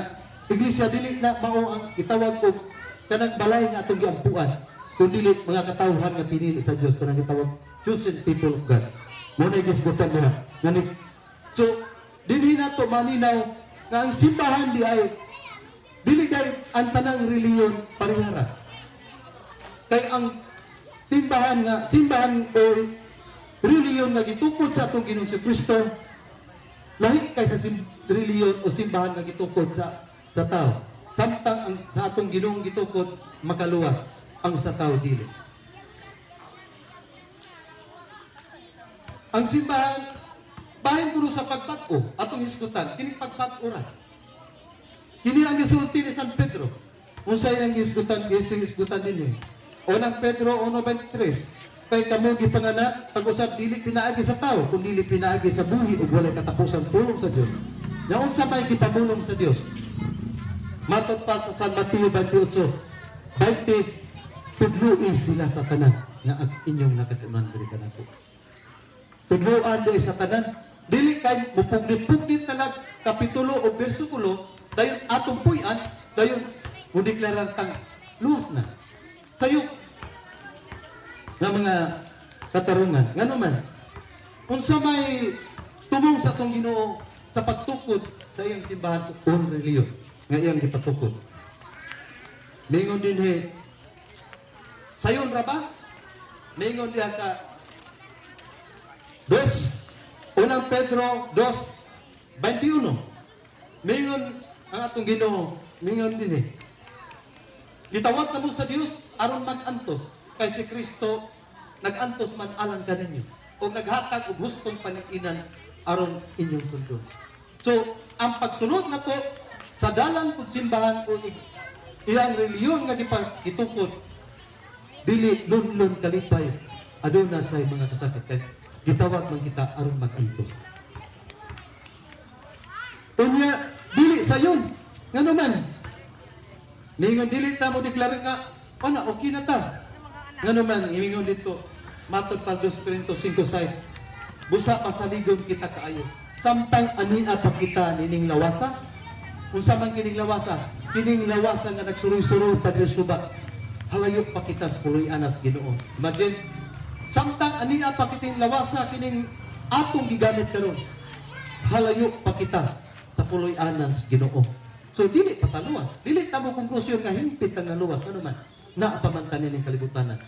iglesia dili na mao ang gitawag og kanang balay nga atong giampuan, kun dili mga katawhan nga pinili sa Dios, kanang gitawag chosen people of God. Mo na gisgutan diha. Ngani so dinhi nato maninaw nga ang simbahan di ay dili dahil ang tanang reliyon parehara. Kay ang timbahan nga simbahan o reliyon nga gitukod sa atong Ginoong Kristo lahi kay sa reliyon o simbahan nga gitukod sa tao. Samtang ang sa atong Ginoong gitukod makaluwas, ang sa tao dili. Ang simbahan bahin kuno sa pagbag-o, atong hisgutan kini pagbag-o ra. Kini ang gisulti ni San Pedro. Unsay ang hisgutan, hisgutan dinhi? Unang Pedro 1:23. Kay kamo gipanganak pag-usab dili pinaagi sa tao kun dili pinaagi sa buhi ug walay katapusan pulong sa Dios. Nga unsa may gipamulong sa Dios? Matod pa sa San Mateo 28:20, tudloi sila sa tanan nga ang inyong nakatunan diri kanako. Tudloan di sa tanan. Dili kay mupugnit-pugnit na lang kapitulo o bersikulo, dayon atong puy-an, dayon mudeklarar tang luwas na. Sayo nga mga katarungan. Ngano man, unsa may tumong sa atong Ginoo sa pagtukod sa iyang simbahan o relihiyon nga iyang gipatukod? Ningon dinhi, sayon ra ba? Ningon diha sa dos, unang Pedro 2:21. Mingon ang atong Ginoo, mingon din eh: "Gitawag kamo sa Dios aron mag-antos, kay si Kristo nag-antos man alang kaninyo o naghatag og hustong panig-inan aron inyong sundon." So, ang pagsunod nato sa dalan kung simbahan o iyang relihiyon nga gitukod dili lunlun kalipay, aduna say mga kasakit kay gitawag man kita aron mag-antos. Unya dili sayon. Ngano man, ningon dili ta mo deklara nga ana okay na ta. Ngano man, imingon dito, matod pa 2 Corinto 5:6, busa pasaligon kita kaayo. Samtang ania pa kita nining lawasa, unsa man kining lawasa? Kining lawasa nga nagsuroy-suroy pa diri suba. Halayo pa kita sa puloy-an sa Ginoo. Imagine, samtang ania pa kiting lawasa kining atong gigamit karon, halayo pa kita sa puloy-anan sa Ginoo. So dili pa taluwas. Dili ta mo konklusyon nga hingpit kang naluwas, ano man naa pa man tanin ning kalibutanan.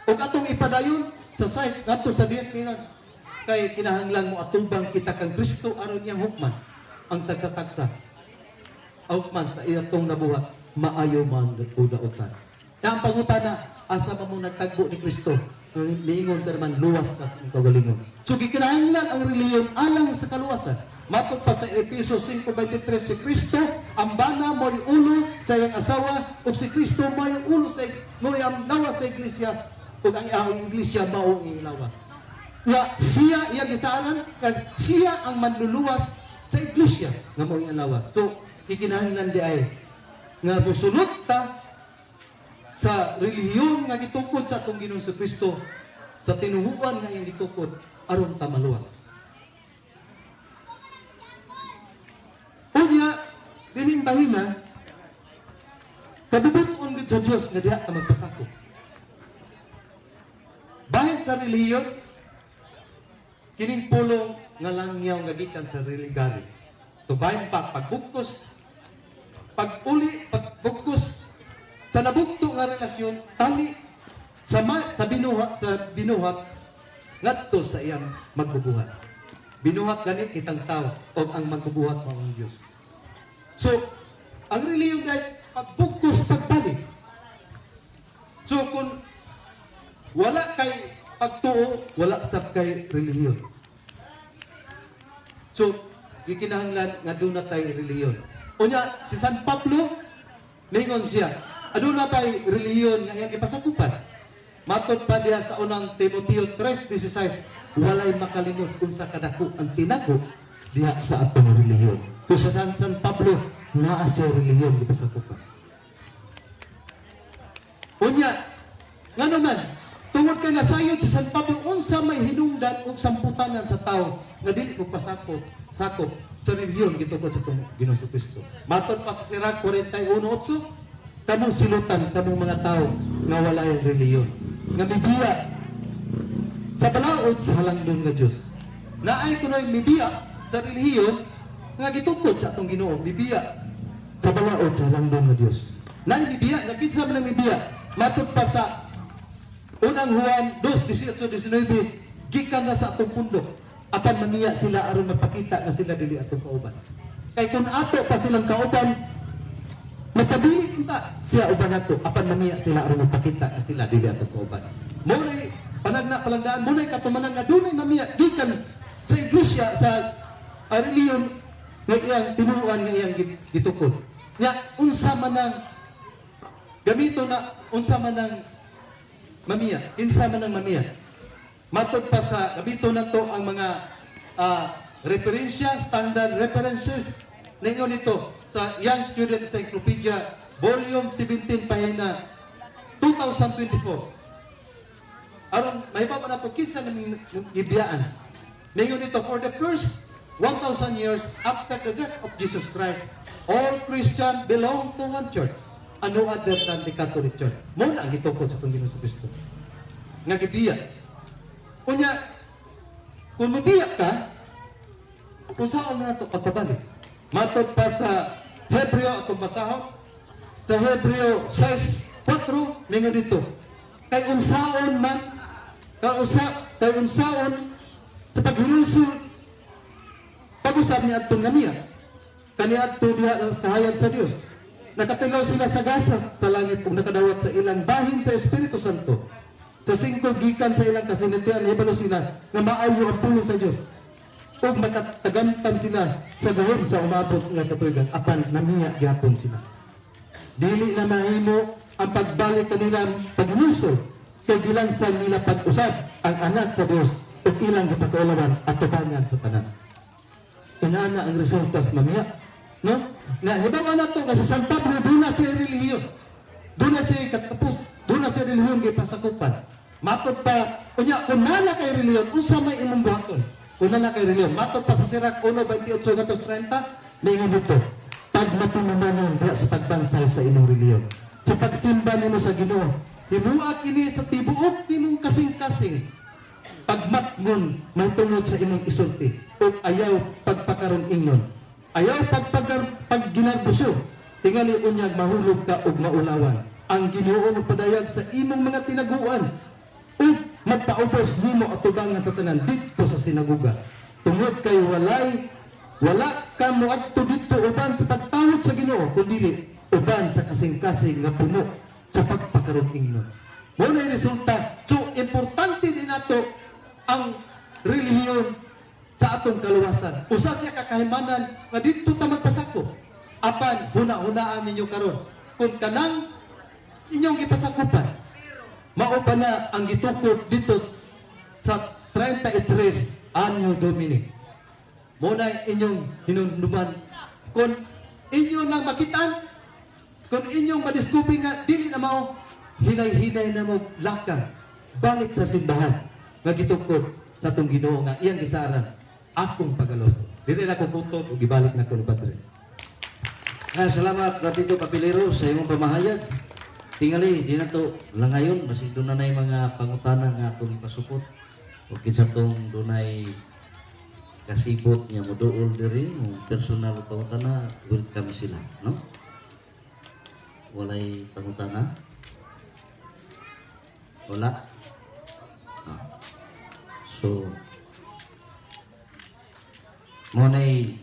Ug atong ipadayon sa size ngadto sa 10 milan kay kinahanglan mo atubang kita kang Kristo aron niyang hukman ang tagsa-tagsa. Hukman sa iyatong nabuhat, maayo man o dautan. Na ang pangutana, asa pa mo nagtagbo ni Kristo? Niingon ka naman, luwas ka sa imong kaugalingon. So gikinahanglan ang reliyon alang sa kaluwasan. Matod pa sa Efeso 5:23, si Kristo ang bana, mo'y ulo sa iyang asawa, ug si Kristo mo'y ulo sa mo'y ang lawas sa iglesia, ug ang iglesia mao ang iyang lawas. Nga siya iyang gisaanan, nga siya ang manluluwas sa iglesia nga mao iyang lawas. So gikinahanglan di ay nga mosunod ta sa relihiyon nga gitukod sa atong Ginoong Kristo, sa tinuhuan nga iyang gitukod aron ta maluwas. Unya, dining bahina, kabubuton gid sa Dios nga diha ta magpasakop. Bahin sa relihiyon, kining pulong nga langyaw nga gikan sa religare. Tubahin pa pagbugkos, pag-uli, pagbugkos sa nabugto nga relasyon, tali sa binuhat ngadto sa iyang magbubuhat. Binuhat ganit kitang tao o ang magbubuhat mao ang Dios. So, ang relihiyon dahil pagbugkos, pagbalik. So, kung wala kay pagtuo, wala sab kay relihiyon. So, gikinahanglan nga duna tay relihiyon. Unya, si San Pablo, ningon siya, aduna pa'y relihiyon nga iyang ipasakupan. Matod pa diha sa unang Timoteo 3:16, walay makalimot unsa kadako ang tinago diha sa atong relihiyon. Kung sa San Pablo, naa siya relihiyon gipasakupan. Unya, ngano man, tungod kay nasayod si San Pablo unsa may hinungdan ug samputanan sa tao nga dili mo pasakop sakop sa relihiyon gitukod sa atong Ginoong Kristo. Matod pa sa Sirach 41:8, kamong silutan kamong mga tao nga walay relihiyon, nga mibiya sa balaod sa halangdon nga Dios. Naay kunoy mibiya sa relihiyon nga gitukod sa atong Ginoo, mibiya sa balaod sa halangdon nga Dios. Naay mibiya, nga kinsa man ang mibiya? Matod pa sa Unang Juan 2:18-19, gikan na sa atong pundok, apan mamiya sila aron magpakita nga sila dili atong kauban. Kay kung ato pa silang kauban, magpabili ta siya uban nato, apan mamiya sila aron magpakita nga sila dili atong kauban. Mao nay panagna palandaan, mao nay katumanan nga dunay mamiya gikan sa iglesia, sa relihiyon nga iyang tinuoan, nga iyang gitukod. Nya unsa man ang gamito na, unsa man ang mamiya, kinsa man ang mamiya? Matod pa sa gamito na to ang mga referensya, standard references ninyo nito sa Young Student Encyclopedia Volume 17, pahina 2024. Aron mahibaw na to kinsa naming gibiyaan. Ningon nito, for the first 1,000 years after the death of Jesus Christ, all Christian belong to one church and no other than the Catholic Church. Mao na ang gitukod sa atong Ginoong Kristo nga gibiya. Unya, kung mobiya ka, kung saan na nato pagpabalik? Matod pa sa Hebreo, atong basahon, sa Hebreo 6:4, mingon dito, kay unsaon man, kay unsaon sa paghinulsol, pag-usab ni adtong namiya, kaniadto diha sa kahayag sa Dios. Nakatilaw sila sa gasa sa langit ug nakadawat sa ilang bahin sa Espiritu Santo. Sa singko gikan sa ilang kasinatian, nahibalo sila nga maayo ang pulong sa Dios. Ug makatagamtam sila sa gahom sa umabot nga katuigan, apan namiya gyapon sila. Dili na mahimo ang pagbalik kanila paghinulsol kay gilansang nila pag-usab ang anak sa Dios ug ilang gipakaulawan at tubangan sa tanan. Inana ang resulta sa mamiya. No? Na hibaw na to nga sa San Pablo duna siya relihiyon. Duna siya katapos, duna siya. relihiyon gipasakupan. Matod pa, unya, kung naa na kay relihiyon, unsa may imong buhaton? Kung naa na kay relihiyon, matod pa sa Sirach 1:28 ngadto 30, ningon dito, pagmatinumanon diha sa pagbansal sa imong relihiyon. Sa pagsimba nimo sa Ginoo, himua kini sa tibuok nimong kasing-kasing, pagmatngon mahitungod sa imong isulti ug ayaw pagpakaron ingnon, ayaw pagpagar pagginarbuso. Tingali unyag mahulog ka ug maulawan. Ang Ginoo magpadayag sa imong mga tinaguan ug magpaubos nimo atubangan sa tanan didto sa sinaguga, tungod kay wala ka moadto didto uban sa pagtawod sa Ginoo, kundi uban sa kasing-kasing nga puno sa pagpakaron ingnon. Mao na resulta. So importante din nato ang relihiyon sa atong kaluwasan. Usa siya ka kahimanan nga didto ta magpasakop. Apan huna-hunaan ninyo karon kung kanang inyong gipasakupan mao pa na ang gitukod dito sa 33 Anno Domini. Mao na inyong hinumduman. Kung inyo nang makitaan, kung inyong madiscover nga dili na mao, hinay-hinay na mo lakang balik sa simbahan nga gitukod sa atong Ginoo nga iyang gisaran akong pagalos. Dili na ko kutob ug gibalik na ko ni Padre. Ah, salamat, Ratito Papilero, sa imong pamahayag. Tingali, di na to langayon, basig doon na yung mga pangutana nga atong ipasupot. O kinsa tong dunay kasibot nga moduol diri, mo personal pangutana, welcome sila, no? Walay pangutana? Wala? Ah. So, mao na'y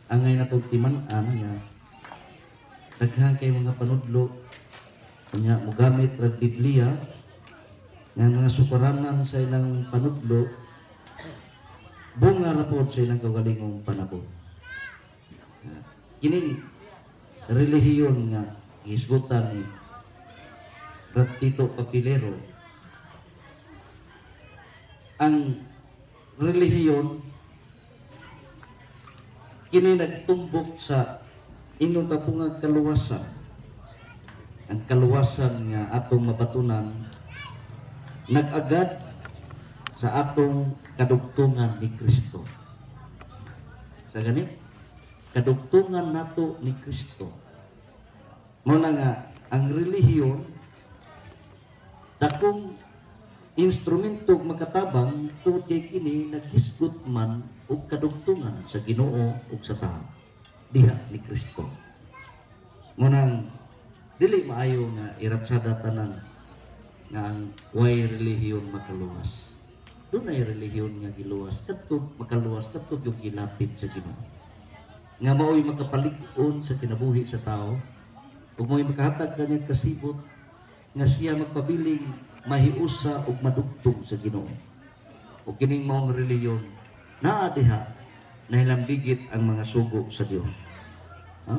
angay na timan-an nga daghan kay mga panudlo, unya mogamit rag Biblia nga mga sukaranan sa ilang panudlo, bunga ra pod sa ilang kaugalingong panabot. Nga, kining relihiyon nga gihisgutan ni Ratito Papilero, ang relihiyon kini nagtumbok sa inyong kapungag kaluwasan, ang kaluwasan nga atong mabatunan nag-agad sa atong kadugtungan ni Kristo. Sa gani kadugtungan nato ni Kristo, mao na nga ang relihiyon dakong instrumento ug makatabang tungod kay kini naghisgot man og kadugtungan sa Ginoo ug sa tao diha ni Kristo. Mao nang dili maayo nga iratsada tanan nga ang way relihiyon makaluwas. Dunay relihiyon nga giluwas kadto, makaluwas kadto yung gilapit sa Ginoo nga mao'y makapalig-on sa kinabuhi sa tao ug mao'y makahatag kanyang kasibot nga siya magpabiling mahiusa ug madugtong sa Ginoo. Ug kining maong relihiyon naa diha nahilambigit ang mga sugo sa Dios. Ha?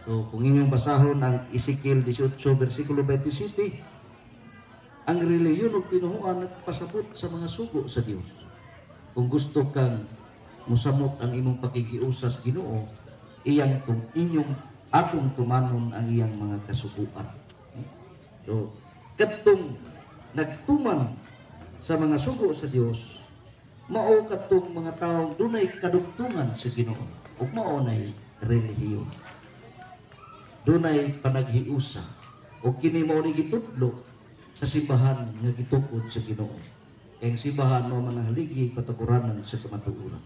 So kung inyong basahon ang Ezekiel 18 versikulo 27, ang relihiyon ug tinuhuan nagpasabot sa mga sugo sa Dios. Kung gusto kang musamot ang imong pakikiusa sa Ginoo, iyang tung inyong atong tumanon ang iyang mga kasuguan. So, kadtong nagtuman sa mga sugo sa Dios, mao kadtong mga tawo dunay kadugtungan sa Ginoo ug mao nay relihiyon. Dunay panaghiusa ug kini mao ni gitudlo sa simbahan nga gitukod sa Ginoo. Kay ang simbahan mao man ang haligi patukuranan sa kamatuoran.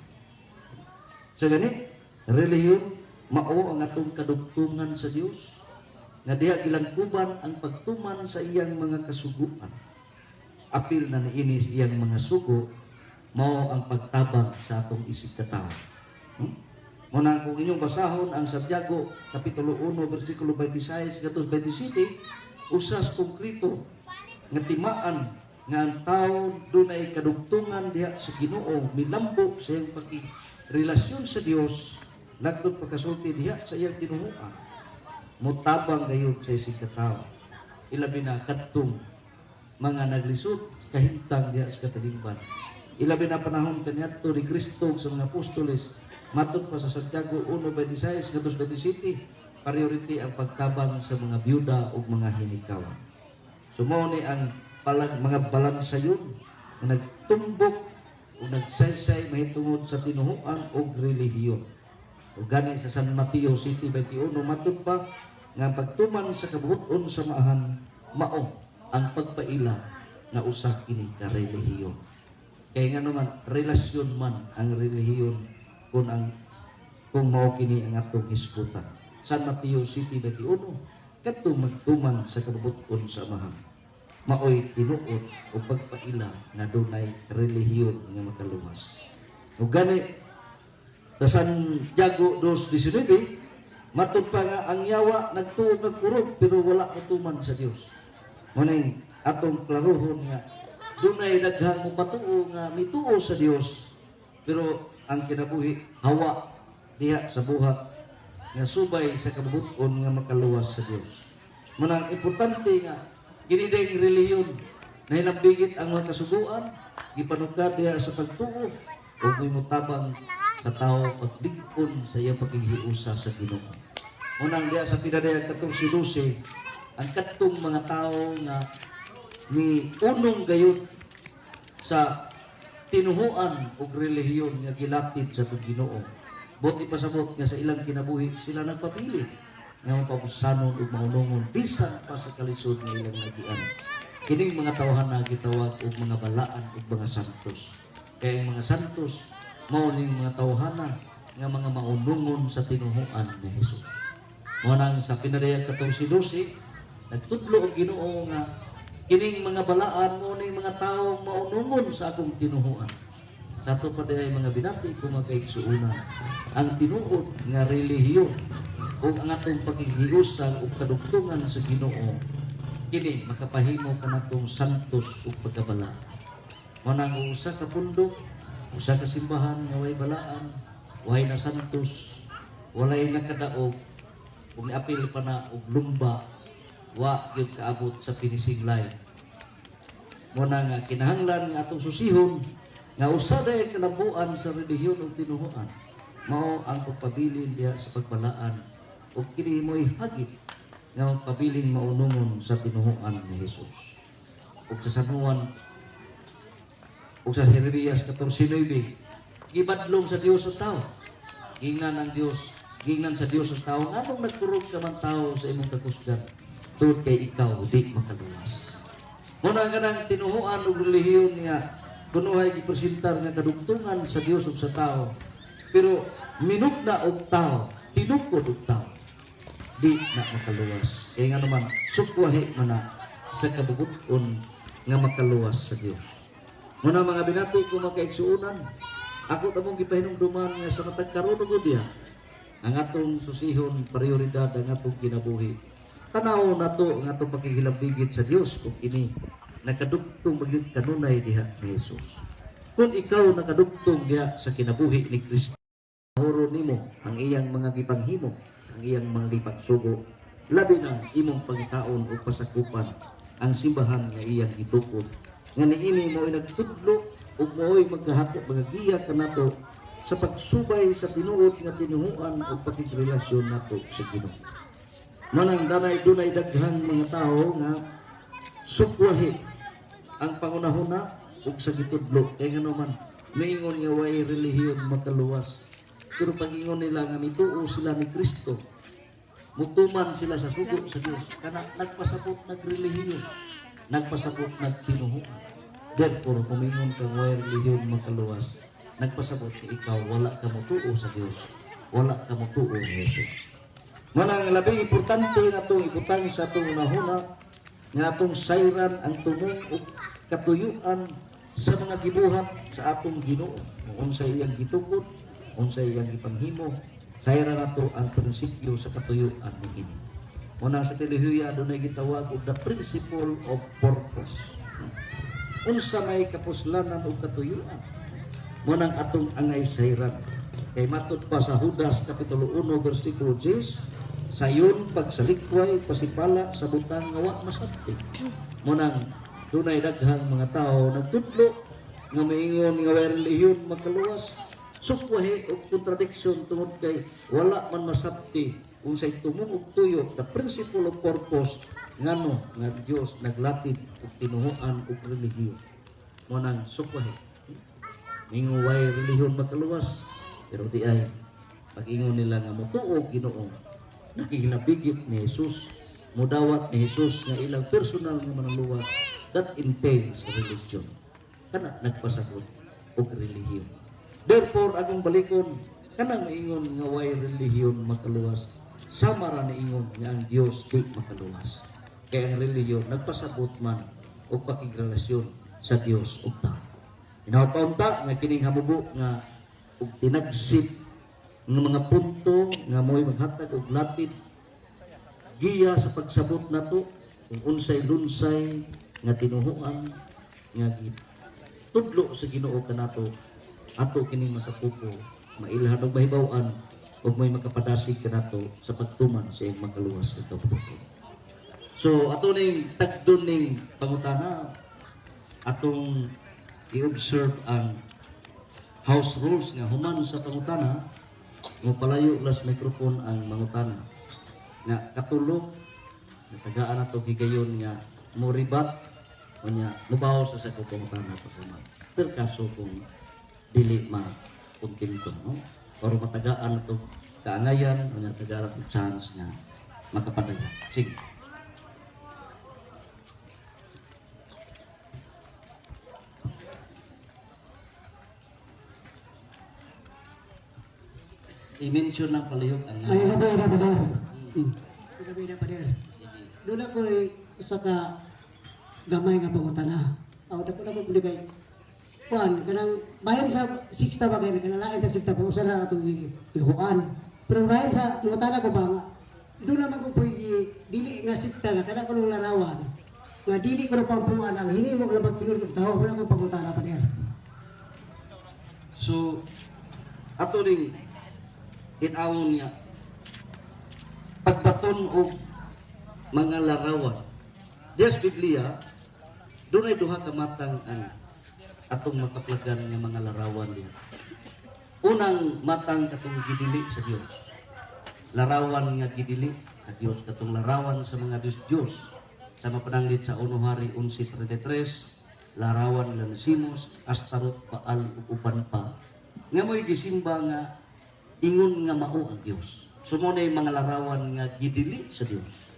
Sa gani, relihiyon mao ang atong kadugtungan sa Dios nga diha gilangkuban ang pagtuman sa iyang mga kasuguan. Apil na niini sa iyang mga sugo mao ang pagtabang sa atong isig katawo. Mao na kung inyong basahon ang Santiago kapitulo 1 versikulo 26 ngadto 27, usas konkreto nga timaan nga ang tao dunay kadugtungan diha sa Ginoo, milambo sa iyang pakirelasyon sa Dios, nagtod pagkasulti diha sa iyang tinuhuan, mutabang gayud sa isig katawo, ilabi na kadtong mga naglisod kahimtang diha sa katalingban, ilabi na panahon kaniadto ni Kristo sa mga apostoles. Matod pa sa Santiago 1:26 ngadto 27, priority ang pagtabang sa mga byuda ug mga hinikawan. So mao ni ang palag, mga balansayon nga nagtumbok o nagsaysay mahitungod sa tinuhuan og relihiyon. O gani sa San Mateo 7:21, matud pa nga ang pagtuman sa kabuoton sa Amahan mao ang pagpaila nga usa kini ka relihiyon. Kaya nga naman, relasyon man ang relihiyon kung mao kini ang atong hisgutan. San Mateo 7:21, kadtong magtuman sa kabuoton sa Amahan maoy tinuod o pagpaila nga dunay relihiyon nga makaluwas. Ug gani sa Santiago 2:19, matud pa nga ang yawa nagtuo, nagkurog, pero wala motuman sa Dios. Mao atong klarohon nga dunay daghang mopatuo nga mituo sa Dios, pero ang kinabuhi hawa diha sa buhat nga subay sa kabubuton nga makaluwas sa Dios. Mao nang importante nga kini ding relihiyon na hinambigit ang mga kasuguan, gipanukad diha sa pagtuo ug may motabang sa tao paglig-on sa iyang paghiusa sa Ginoo. Unang diha sa Pinadayag 14:12, ang kadtong mga tao nga ni unong gayud sa tinuhuan og relihiyon nga gilatid sa atong Ginoo. Buot ipasabot nga sa ilang kinabuhi sila nagpapili nga mapabusanon ug maunongon bisan pa sa kalisod nga ilang nagian. Kining mga tawhan na gitawag og mga balaan ug mga santos. Kaya ang mga santos mao ning mga tawhana nga mga maunungon sa tinuhuan ni Jesus. Mao nang sa Pinadayag 14:12, nagtudlo ang Ginoo nga kining mga balaan mao ning mga tawo maunungon sa akong tinuhuan. Sa ato pa diay, mga binati ko mga kaigsuonan, ang tinuod nga relihiyon ug ang atong paghihiusan ug kadugtungan sa Ginoo, kini makapahimo kanatong santos ug pagkabalaan. Mao nang usa ka pundok, usa ka simbahan nga way balaan, way na santos, walay nakadaog, ug niapil pa na og lumba, wa gyud kaabot sa finishing line. Mao na nga kinahanglan nga atong susihon nga usa day kalambuan sa relihiyon ug tinuhuan mao ang pagpabilin diha sa pagbalaan ug kini mo'y hagit nga magpabiling maunungon sa tinuhuan ni Jesus. Ug sa San Juan ug sa Jeremias 14:9, gibadlong sa Dios sa tao. Gingnan ang Dios, gingnan sa Dios sa tao, nganong nagkurog ka man, tao, sa imong kakusgan? Tungod kay ikaw di makaluwas. Muna nga nang tinuhuan ug relihiyon nga kunuhay gipresentar nga kadugtungan sa Dios ug sa tao. Pero minugna og tao, tinukod og tao, di na makaluwas. Kaya nga naman, sukwahi man na sa kabubuton nga makaluwas sa Dios. Muna, mga binati ko mga kaigsuonan, ako tamong gipahinumduman nga sa matag karon ug diha, ang atong susihon prioridad ang atong kinabuhi. Tanaw nato ang atong pakigilambigit sa Dios kung kini nakadugtong magyud kanunay diha ni Jesus. Kung ikaw nakadugtong diha sa kinabuhi ni Kristo, huro nimo ang iyang mga gipanghimo, ang iyang mga gipagsugo, labi na imong pangitaon o pasakupan ang simbahan nga iyang gitukod. Nga niini mo ay nagtudlo ug mo'y magkahati magagiya kanato sa pagsubay sa tinuod nga tinuhuan o pakigrelasyon nato sa Ginoo. Manang danay dunay daghang mga tao nga sukwahi ang pangunahuna ug sa gitudlo, kay ngano man miingon nga way relihiyon makaluwas, pero pag-ingon nila nga mituo sila ni Kristo, mutuman sila sa sugo sa Dios, kana nagpasabot nagrelihiyon, nagpasabot nagtinuhuan. Therefore, kumingon kang way relihiyon makaluwas, nagpasabot nga ikaw wala ka motuo sa Dios, wala ka motuo ni Jesus. Manang labing importante na itong ibutang sa atong unahuna nga atong sayran ang tumong ug katuyuan sa mga gibuhat sa atong Ginoo. Kung unsa iyang gitukod, unsa iyang gipanghimo, sayran nato ang prinsipyo sa katuyuan niini. Muna sa teolohiya, dunay gitawag og the principle of purpose. Unsa may kapuslanan ug katuyuan? Munang atong angay sayran. Kay matud pa sa Judas kapitulo 1 bersikulo 10, sayon pagsalikway pasipala sa butang nga wa masabti. Munang dunay daghang mga tao nagtudlo nga maingon nga way relihiyon makaluwas. Sukwahi og contradiction tungod kay wala man masabti Unsay tumong ug tuyo, the principle of purpose ngano nga Dios naglatid og tinuhuan ug relihiyon. Mo nang sukwahi. Ningon way relihiyon makaluwas, pero di ay pag-ingon nila nga motuo Ginoo, nakikilabigit ni Jesus, mudawat ni Jesus nga ilang personal nga manuluwas, that entails religion. Kana nagpasabot og relihiyon. Therefore, akong balikon, kanang maingon nga way relihiyon makaluwas, sama ra niingon nga ang Dios di makaluwas. Kaya ang relihiyon nagpasabot man og pakigrelasyon sa Dios ug tao. Hinaot unta nga kining hamubo nga og tinagsit nga mga punto nga mo'y maghatag og lapid giya sa pagsabot nato kung unsay lunsay nga tinuhuan nga tudlo sa Ginoo kanato, ato kining masapupo, mailhan og mahibaw-an ug may makapadasig kanato sa pagtuman sa iyang makaluwas nga kabubut-on. So ato ning tagdon ning pangutana, atong i-observe ang house rules nga human sa pangutana mo palayo las microphone ang mangutana nga katulo natagaan nato higayon nga mo rebat, unya mubaw sa sa pangutana paghuman pero kaso kung dili ma kontento, no, pero matagaan nato kaangayan, unya tagaan nato chance nga makapadaya. Sige. I-mention lang palihog ang Ay, gabi na, pader. Gabi na, pader. Doon ako isa ka gamay nga pangutana. Aw, dako na ko puli kay kuan kanang bahin sa sixta ba kay nakalalain ta sixta pa usa na atong iluhuan. Pero bahin sa pangutana ko ba nga doon naman ko puli dili nga sikta nga kada ko nung larawan nga dili ko na pampuan ang hinimo ko na pagkinulog og tawo. Wala ko pangutana, pader. So, ato ning inawon niya pagbaton og mga larawan. Diya sa Biblia, dunay duha ka matang ang atong makaplagan nga mga larawan diha. Unang matang, katong gidili sa Dios. Larawan nga gidili sa Dios, katong larawan sa mga Dios Dios. Sa mapananglit sa Uno Hari 11:33, larawan nila ni Simos, Astarot, Baal ug uban pa. Nga mo'y gisimba nga ingon nga mao ang Dios. So mo na yung mga larawan nga gidili sa Dios.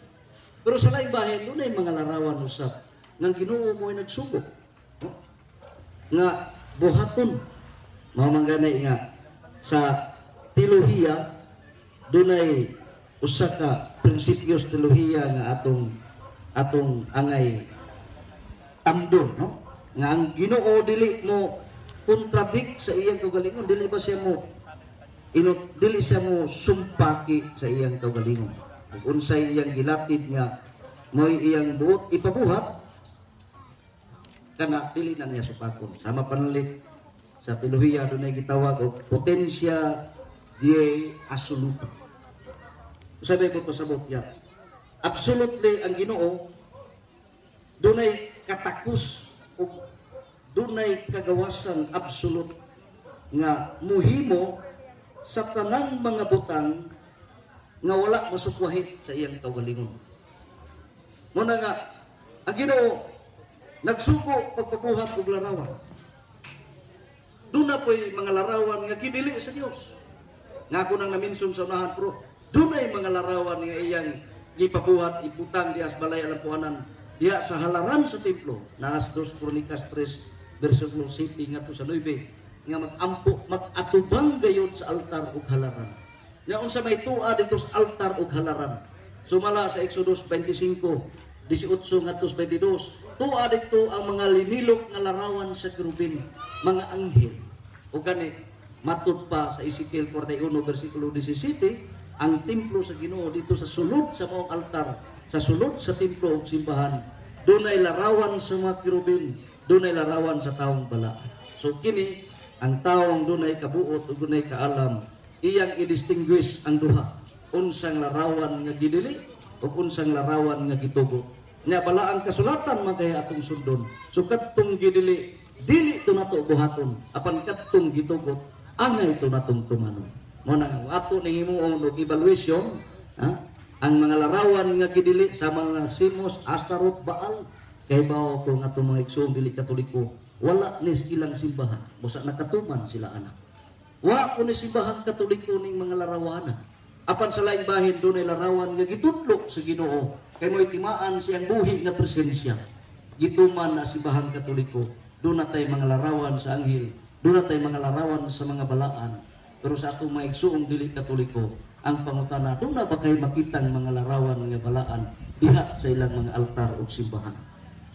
Pero sa laing bahin, dunay mga larawan usab ng Ginoo mo ay nagsugo. No? Nga buhaton. Mao man gani nga sa teolohiya dunay usa ka prinsipyo sa teolohiya nga atong atong angay tamdo, no, nga ang Ginoo dili mo contradict sa iyang kaugalingon, dili ba siya mo inot, dili siya mo sumpaki sa iyang kaugalingon. Ug unsay iyang gilatid nga mo'y iyang buot ipabuhat, kana dili na niya supakon. Sama panlit sa teolohiya, dunay gitawag og potentia Dei absoluta. Sabi ko pasabot ya, absolutely ang Ginoo dunay katakos ug dunay kagawasan absolute nga muhimo sa tanang mga butang nga wala masukwahi sa iyang kaugalingon. Muna nga ang Ginoo nagsugo pagpabuhat og larawan. Doon na po'y mga larawan nga gidili sa Dios. Nga ako nang na-mention sa unahan, pero dunay mga larawan nga iyang gipabuhat, ibutang diha sa balay alampuanan, diha sa halaran sa templo, naas 2 Kronikas 3 versikulo 7 ngadto sa 9, nga magampo, mag-atubang gayud sa altar ug halaran. Nga unsa may tuwa dito sa altar ug halaran? Sumala sa Exodus 25:18 ngadto sa 22, tuwa dito ang mga linilok nga larawan sa kerubin, mga anghel. O gani, matud pa sa Ezekiel 41 versikulo 17, ang templo sa Ginoo, dito sa sulod sa maong altar, sa sulod sa templo ug simbahan, dunay larawan sa mga kerubin, dunay larawan sa taong balaan. So kini ang taong dunay kabuot ug dunay kaalam, iyang i-distinguish ang duha, unsang larawan nga gidili ug unsang larawan nga gitugo. Nya bala ang kasulatan man kay atong sundon. So kadtong gidili, dili to nato buhaton, apan kadtong gitugot, angay to natong tumanon. Mo na nga ato ning himuon og evaluation. Ha? Ang mga larawan nga gidili sa mga Simos, Astaroth, Baal, kay bawo ko nga atong mga igsoon dili Katoliko, wala ni ilang simbahan, busa nakatuman sila anak. Wa ko ni simbahan Katoliko ning mga larawana. Apan sa laing bahin dunay larawan nga gitudlo sa Ginoo kay mo'y timaan siyang buhi nga presensya. Gituman na simbahan Katoliko, doon na tay mga larawan sa anghel, doon na tay mga larawan sa mga balaan. Pero sa atong mga igsuong dili Katoliko, ang pangutana, doon na ba kay makitang mga larawan nga balaan diha sa ilang mga altar o simbahan?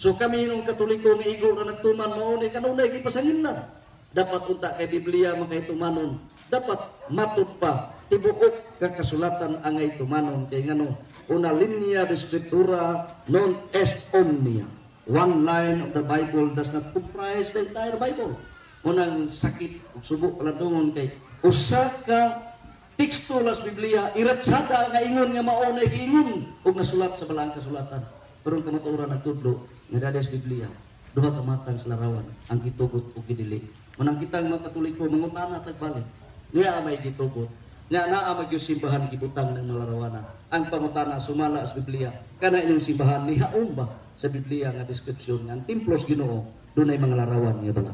So kami nung Katoliko nga igo ra nagtuman mao ni kanunay gipasangin na. Dapat unta kay Biblia makahitumanon. Dapat matud pa tibuok ka kasulatan angay tumanon kay ngano una linea de scriptura non est omnia. One line of the Bible does not comprise the entire Bible. Unang sakit ug subo kaladungon kay usa ka teksto las Biblia iratsada nga ingon nga mao na giingon ug nasulat sa balaang kasulatan. Pero ang kamatuoran nagtudlo nga dali sa Biblia duha ka matang sa larawan ang gitugot ug gidili. Manang kitang mga Katoliko mangutana tag balik. Niya may gitugot. Nya naa may gyud simbahan gibutang ng larawanan. Ang pangutana sumala sa Biblia kana inyong simbahan nihaon ba sa Biblia nga description nga ang templo sa Ginoo dunay mga larawan nga bala.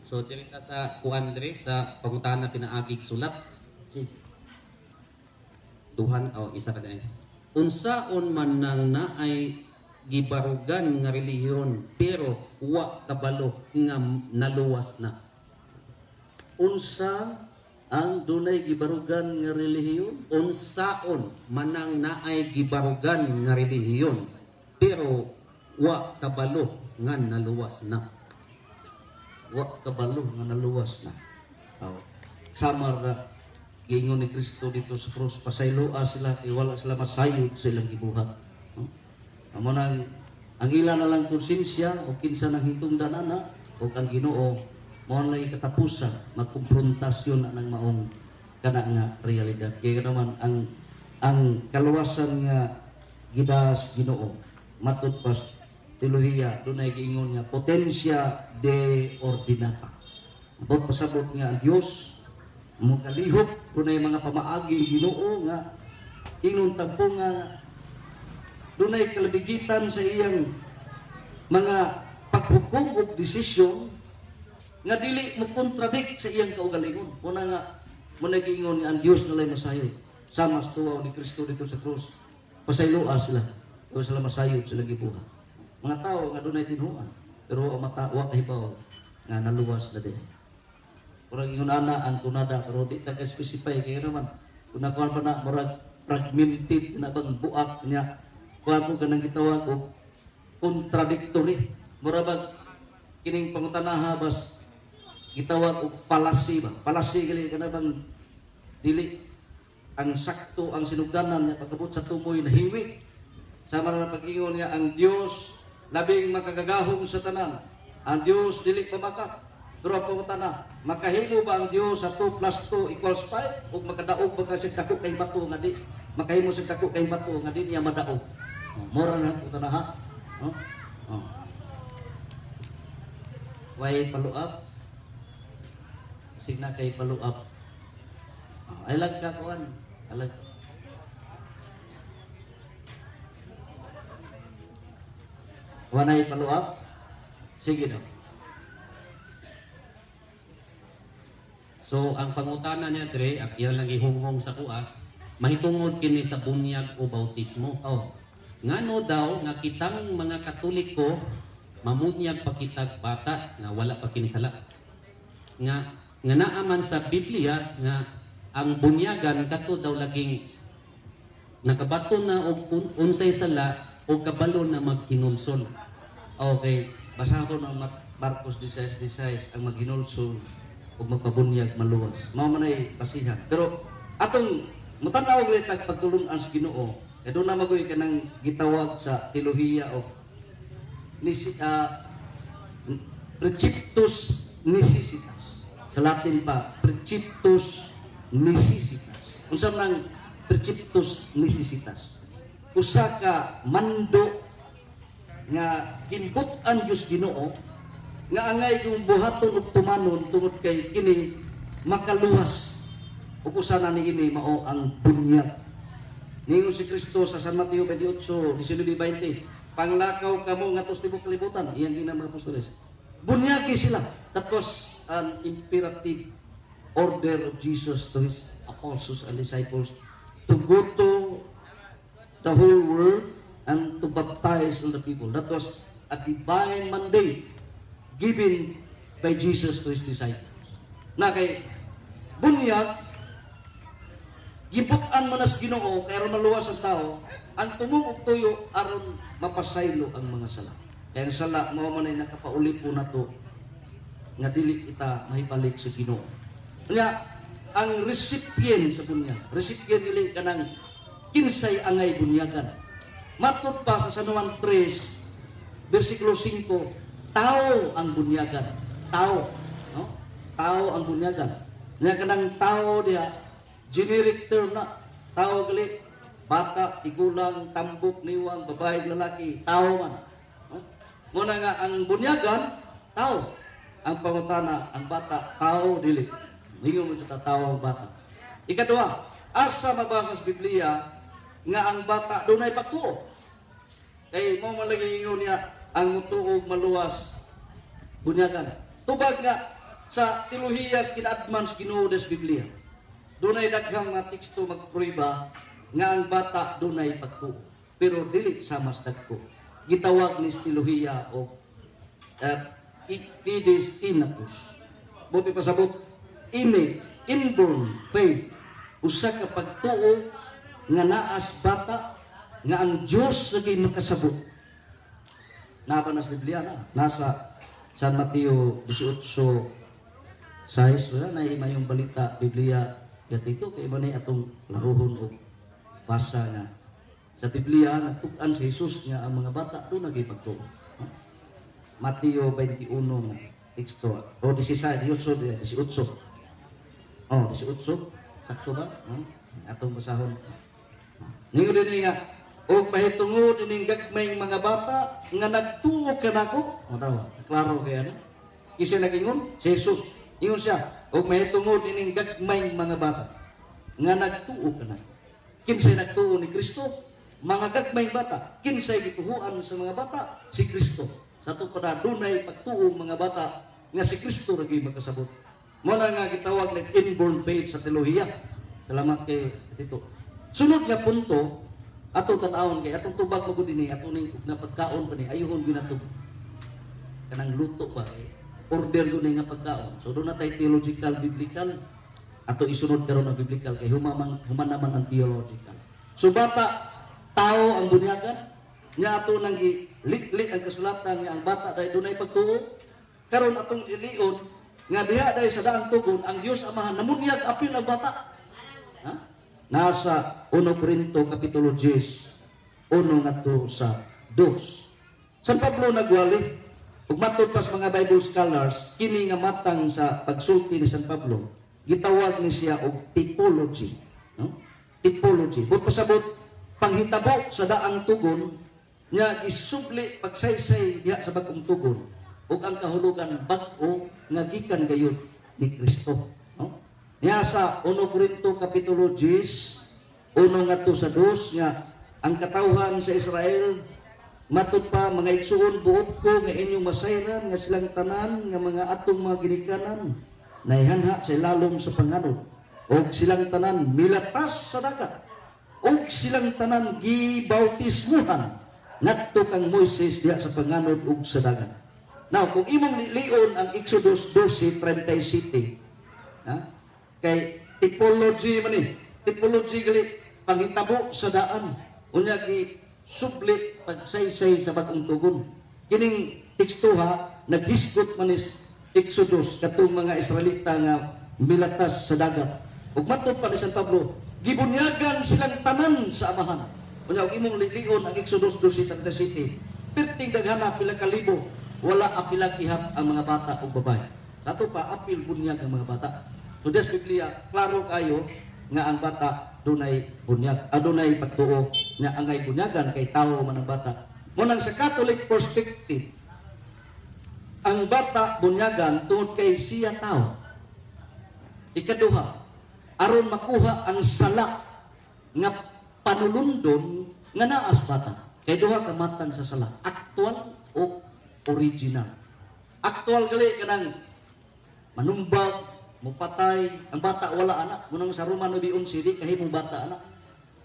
So diri ta sa kuan diri sa pangutana pinaagig sulat. Duhan o isa ka din. Unsaon man nang naay gibarugan nga relihiyon pero wa kabalo nga naluwas na. Unsa ang dunay gibarugan nga relihiyon? Unsaon manang naay gibarugan nga relihiyon pero wa kabalo nga naluwas na. Wa kabalo nga naluwas na. Aw. Samar na giingon ni Kristo dito sa krus, pasayloa sila kay wala sila masayod sa ilang gibuhat. No? Amo nang ang ila na lang konsensya o kinsa nang hitungdan ana o ang Ginoo mao na lang katapusan magkumprontasyon na ng maong kana nga realidad. Kaya naman ang kaluwasan nga gidas Ginoo matud pa sa teolohiya dunay giingon nga potentia de ordinata. Abot pasabot nga ang Dios mokalihok dunay mga pamaagi Ginoo nga ingon tampo nga dunay kalabigitan sa iyang mga paghukom og desisyon nga dili mo contradict sa iyang kaugalingon. Una nga mo nagiingon nga ang Dios nalay masayod. Sama sa tuwaw ni Kristo dito sa krus. Pasayloa sila. Wa sila masayod sila gibuhat. Mga tao nga dunay tinuan pero wa mata wa kahibaw nga naluwas na din. Murag ingon ana ang tunada pero di ta ka-specify kay naman kung nakuha pa na murag fragmented na bang buak niya kuha ko kanang gitawag og contradictory, mura bag kining pangutanaha bas gitawag og fallacy ba, fallacy gali kana bang dili ang sakto ang sinugdanan niya pagkabot sa tumoy nahiwi. Sama na pag-ingon niya ang Dios labing makagagahom sa tanan, ang Dios dili pamakak, pero ang pangutana, makahimo ba ang Dios sa 2 plus 2 equals 5 ug makadaog ba kasi dako kay bato nga di makahimo sa dako kay bato nga di niya madaog? Oh, mura na ang pangutana ha. Oh? Oh. Why follow up? Signa kay follow up. Oh, ay lag ka kuan. Alag. Wanay follow up? Sige daw. So ang pangutana niya dre, ang iya lang gihunghong sa kuha, mahitungod kini sa bunyag o bautismo. Oh. Ngano daw nga kitang mga Katoliko mamunyag pa kitag bata nga wala pa kini sala. Nga nga naa man sa Biblia nga ang bunyagan kato daw laging nakabato na og unsay sala o kabalo na maghinulsol. Okay, basa ko ng Marcos 16:16 ang maghinulsol ug magpabunyag maluwas. Mao man ay basihan. Pero atong mutan-aw og tag pagtulun-an sa Ginoo, kay doon na magoy kanang gitawag sa teolohiya o nisi, preceptus necessitas. Sa Latin pa, preceptus necessitas. Unsa man ang preceptus necessitas? Usa ka mando nga gimbut-an Dios Ginoo Nga angay kong buhaton ug tumanon tungod kay kini makaluwas. Ug usa na niini mao ang bunyag. Ningon si Kristo sa San Mateo 28, 19, 20, "Panglakaw kamo ngadto sa tibuok kalibutan," iyang giingnan mga apostoles. Bunyagi sila. That was an imperative order of Jesus to his apostles and disciples to go to the whole world and to baptize all the people. That was a divine mandate given by Jesus to his disciples. Na kay bunyag, gibut-an man nas Ginoo kay aron maluwas ang tao, ang tumong og tuyo aron mapasaylo ang mga sala. Kaya ang sala mao man ay nakapauli po nato nga dili kita mahibalik sa Ginoo. Nya ang recipient sa bunyag, recipient dili kanang kinsay angay bunyagan. Matud pa sa San Juan 3 versikulo 5, tao ang bunyagan. Tao, no? Tao ang bunyagan. Nya kanang tao diha, generic term na. Tao gali, bata, tigulang, tambok, niwang, babae, lalaki, tao man. No? Muna nga ang bunyagan, tao. Ang pangutana, ang bata, tao dili. Hingo mo sa tao ang bata. Ikaduha, asa mabasa sa Biblia nga ang bata dunay pagtuo? Kay mao man lagi ingon niya ang mutuog maluwas, bunyagan. Tubag nga sa teolohiyas kinaadman sa Ginoo des Biblia, dunay daghang mga teksto magprueba nga ang bata dunay pagtuo. Pero dili sama sa dagko. Gitawag ni teolohiya o fides innatus. Buti pasabot, innate, inborn faith. Usa ka pagtuo nga naas bata nga ang Dios lagi makasabot. Naa ba na sa Biblia na. Nasa San Mateo 18:6, wala na mayong balita Biblia dito kay iba na atong laruhon og basa nga sa Biblia nagtug-an si Jesus nga ang mga bata doon nagipagtuo. No? Mateo 21 nga teksto o 16, 18, 18. Oh, 18. Sakto ba? No? Atong basahon. Ningon din nga, "Og mahitungod ining gagmayng mga bata nga nagtuo kanako." O tawa, klaro kay ano? Kinsa nag-ingon? Si Jesus. Ingon siya, "Og mahitungod ining gagmayng mga bata nga nagtuo kanako." Kinsay nagtuo ni Kristo? Mga gagmayng bata. Kinsay gituhuan sa mga bata? Si Kristo. Sa ato kada dunay pagtuo mga bata nga si Kristo lagi makasabot. Mao na nga gitawag ng inborn faith sa teolohiya. Salamat kay Tito. Sunod nga punto, ato tan-awon kay atong tubag mo dinhi, ato ning na pagkaon pa ni ayuhon ginato kanang luto pa eh. Order yun nga pagkaon. So doon na tayo theological, biblical. Ato isunod karon ang biblical kay humaman human naman ang theological. So bata, tao ang bunyagan nga ato nang giliklik ang kasulatan nga ang bata dahil dunay pagtuo. Karon atong ilion nga diha dahil sa daang tugon ang Dios Amahan namunyag apil ang bata. Ha? Nasa 1 Corinto kapitulo 10, 1 ngadto sa 2. San Pablo nagwali ug matud pa sa mga Bible scholars, kini nga matang sa pagsulti ni San Pablo gitawag ni siya og typology, no? Typology. But pasabot panghitabo sa daang tugon nga isubli pagsaysay diha sa bag-ong tugon ug ang kahulugan bag-o nga gikan gayud ni Kristo, no? Niya sa 1 Corinto kapitulo 10, 1 ngadto sa 2 nga ang katawhan sa Israel. Matud pa, "Mga igsuon, buot ko nga inyong masayran nga silang tanan nga mga atong mga ginikanan nahihanha sa ilalom sa panganod og silang tanan milatas sa dagat ug silang tanan gibautismuhan ngadto kang Moises diha sa panganod ug sa dagat." Now, kung imong lion ang Exodus 12:37, ha? Kay typology man ni. Typology gali panghitabo sa daan. Unya gi subli pagsaysay sa bag-ong tugon. Kining teksto ha, naghisgot man is Exodus katong mga Israelita nga milatas sa dagat. Ug matud pa ni San Pablo, gibunyagan silang tanan sa Amahan. Unya ug imong lilion ang Exodus 12:37, perting daghana, pila ka libo, wala apilag ihap ang mga bata ug babae. Kato pa apil bunyag ang mga bata. So des Biblia, klaro kayo nga ang bata dunay bunyag, adunay pagtuo nga angay bunyagan kay tao man ang bata. Mo nang sa Catholic perspective, Ang bata bunyagan tungod kay siya tao. Ikaduha, aron makuha ang sala nga panulundon nga naa sa bata. Kay duha ka matang sa sala, actual o original. Actual gali kanang manumbag, mupatay, ang bata wala anak. Munang sa Roma 9:11, di kahimong bata anak.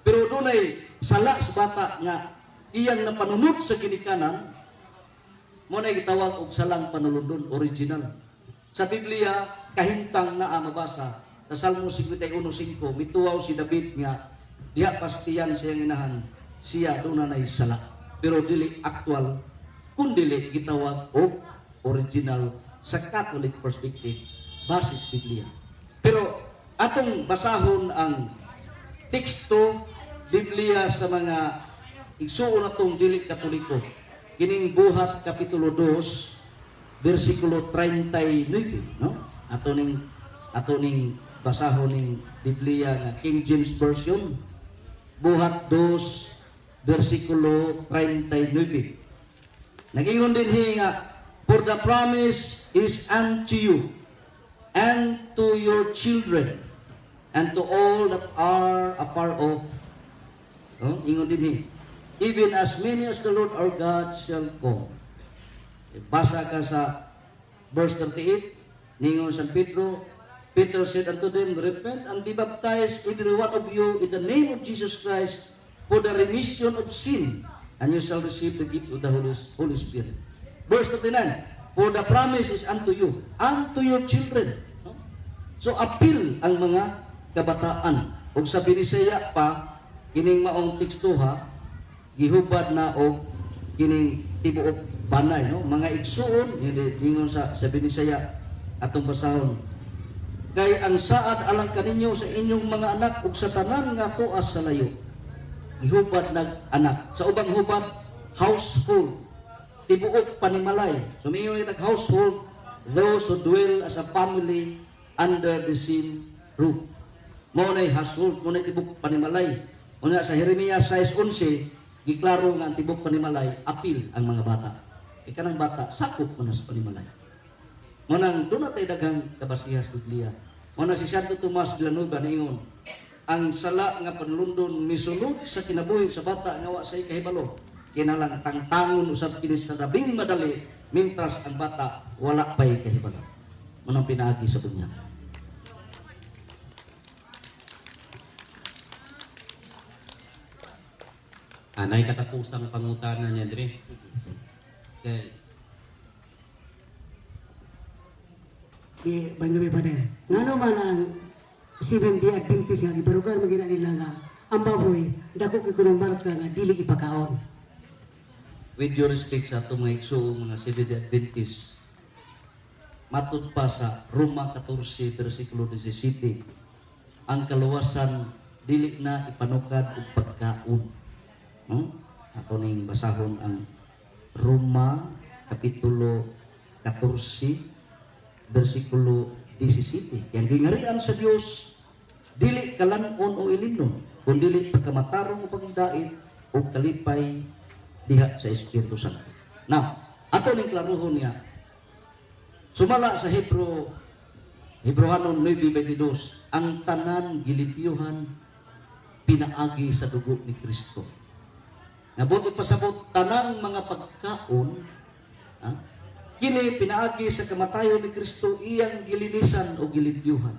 Pero dunay sala sa bata nga iyang napanunod sa ginikanan, mo na gitawag og salang panulundon, original. Sa Biblia, kahimtang naa mabasa sa Salmo 51:5, mituaw si David nga diha pastiyan sa iyang inahan, siya duna nay sala. Pero dili actual, kun dili gitawag og original sa Catholic perspective, basis Biblia. Pero atong basahon ang teksto Biblia sa mga igsuon natong dili Katoliko. Kining Buhat kapitulo 2 bersikulo 39, no? Ato ning basahon ning Biblia nga King James Version. Buhat 2 bersikulo 39. Nag-ingon din nga, "For the promise is unto you and to your children and to all that are afar off." No? Ingon din, "Even as many as the Lord our God shall call." Basa ka sa verse 38, ningon San Pedro, Peter said unto them, "Repent and be baptized, every one of you, in the name of Jesus Christ for the remission of sin, and you shall receive the gift of the Holy Spirit." Verse 39, "For the promise is unto you, unto your children." No? So apil ang mga kabataan. Ug sa Binisaya pa, kining maong tekstuha, gihubad na og kining tibuok banay, no? Mga igsuon, hindi ingon sa Binisaya atong basahon. Kay ang saad alang kaninyo, sa inyong mga anak ug sa tanan nga tuas sa layo. Gihubad nag anak. Sa ubang hubad, household. Tibuok panimalay. So mingon kitag household, those who dwell as a family under the same roof. Mao nay household, mao nay tibok panimalay. Una sa Jeremias 6:11, giklaro nga ang tibok panimalay apil ang mga bata. Ikanang bata sakop man na sa panimalay. Mao nang doon na tayo daghang kabasihas Biblia. Mao na si Santo Tomas Villanueva niingon, ang sala nga panulundon misulod sa kinabuhi sa bata nga wa say kahibalo. Kinalang tangtangon usab kini sa labing madali mintras ang bata wala pa'y kahibalo. Mao nang pinaagi sa bunyag. Anay katapusang pangutana niya dire. Kay Di Banggabi, Pader. Ngano man ang Seventh-day Adventist nga gibarugan man gina nila nga ang baboy dako kay kunong marka nga dili ipakaon? With your respect sa atong mga igsoong mga Seventh-day Adventist, matud pa sa Roma 14 versikulo 17, ang kaluwasan dili na ipanukad og pagkaon. No? Ato ning basahon ang Roma kapitulo 14 versikulo 17. Yang gingarian sa Dios dili kalan-on o ilimnon, kun dili pagkamatarong o pagdait o kalipay diha sa Espiritu Santo. Now, ato ning klaruhon niya. Sumala sa Hebrohanon 9:22, ang tanan gilimpyuhan pinaagi sa dugo ni Kristo. Nga buot pasabot tanang mga pagkaon, ha, kini pinaagi sa kamatayon ni Kristo iyang gilinisan o gilimpyuhan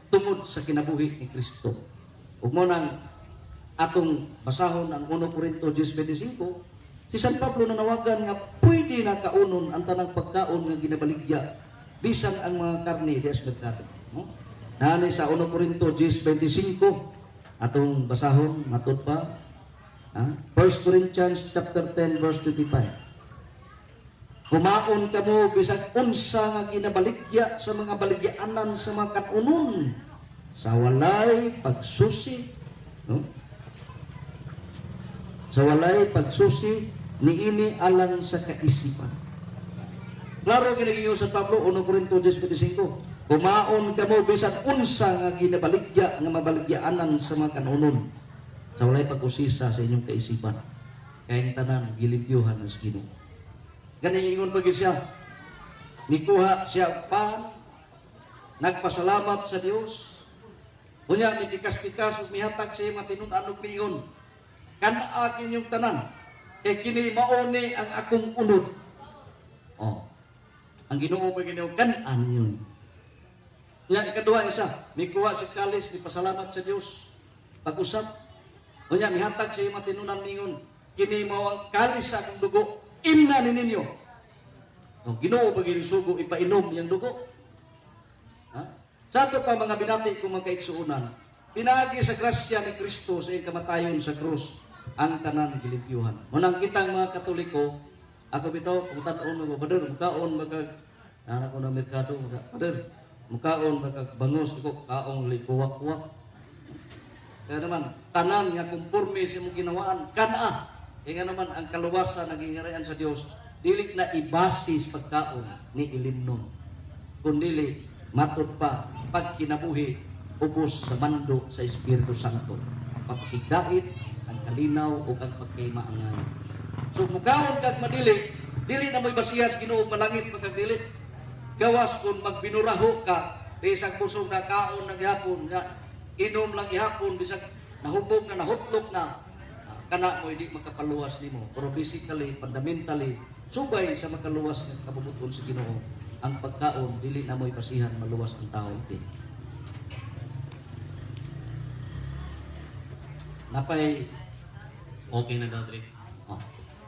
tungod sa kinabuhi ni Kristo. Ug mo nang atong basahon ang 1 Corinto 10:25, si San Pablo nanawagan nga pwede na kaunon ang tanang pagkaon nga ginabaligya bisan ang mga karne di sa merkado. No? Naani sa 1 Corinto 10:25, atong basahon matud pa, ha? 1 Corinthians chapter 10 verse 25. Kumaon kamo bisag unsa nga ginabaligya sa mga baligyaanan sa mga kanunon sa walay pagsusi, no? Sa walay pagsusi niini alang sa kaisipan. Klaro ginagiyo sa Pablo 1 Corinto 10:25. Kumaon kamo bisag unsa nga ginabaligya nga mabaligyaanan sa mga kanunon sa walay pag-usisa sa inyong kaisipan. Kaya ang tanan gilimpyuhan ng Ginoo. Gani ingon pa gyud siya. Nikuha siya og pan, nagpasalamat sa Dios. Unya mipikas-pikas ug mihatag sa iyang tinun-an ug miingon, "Kan-a kinyong tanan, kay kini mao ni ang akong unod." Oh. Ang Ginoo pa Ginoo kan-an yun. Nya ikaduha isa, mikuha si kalis, mipasalamat sa Dios. Pag-usap, unya mihatag sa iyang tinunan, mingon, "Kini mao ang kalis sa akong dugo, imna ni ninyo." Ang Ginoo pa sugo ipainom iyang dugo. Ha? Sa ato pa, mga binati kong mga kaigsuonan, pinaagi sa grasya ni Kristo sa iyang kamatayon sa krus, ang tanan gilimpyuhan. Munang kitang mga Katoliko, ako bitaw, kung tan-on mo, "Pader, mukaon magag," anak ko na merkado, "Pader, mukaon magag bangos," ko, "Kaong likuwak-kuwak." Kaya naman, tanan nga kumpurme sa imong ginawaan, kana. Kaya nga naman, ang kaluwasan nga gihingarian sa Dios, dili na ibasis pagkaon ni ilimnon. Kundili, matod pa, pagkinabuhi, ubos sa mando sa Espiritu Santo. Ang pagpakigdait, ang kalinaw, o ang pagkaimaangay. So, mukaon kag madili, dili na mo'y basihan sa Ginoo malangit magkagdili. Gawas kung magbinuraho ka, bisag busog na, kaon na gihapon, nga, inom lang gihapon, bisag nahubog na, nahutlok na, kana mo hindi makapaluwas nimo. Pero basically, fundamentally, subay sa makaluwas ng kabubuton sa Ginoo, ang pagkaon dili na mo'y basihan maluwas ang tao. Okay. Napay Okay na daw, Dre. Oh.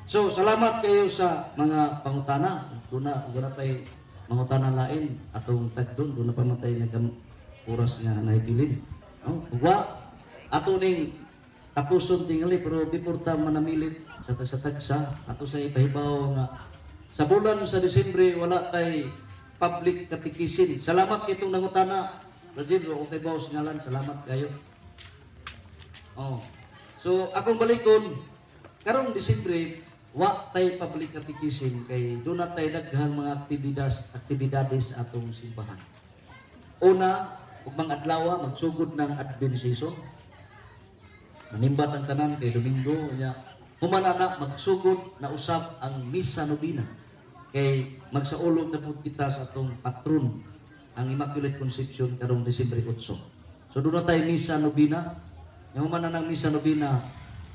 So, salamat kayo sa mga pangutana. Doon na pa'y mangutana lain atong tagdon, doon na pa man tayo nagam oras nga nahibilin. Oh, ugwa ato ning tapuson tingali, pero before ta manamilit sa tagsa, ato sa ipahibaw nga sa bulan sa Disyembre wala tay public catechism. Salamat kitong nangutana. Rajin, okay ba ngalan? Salamat kayo. Oh. So akong balikon karong Disyembre wa tay public catechism kay doon na tay daghang mga aktibidades aktibidades atong simbahan. Una, ug mga adlaw magsugod ng Advent season. Manimbat ang tanan kay Domingo nya. Human ana magsugod na usab ang Misa Novena. Kay magsaulog na pud kita sa atong patron, ang Immaculate Conception, karong Disyembre 8. So doon na tayo Misa Novena. Nya human na ng Misa Novena,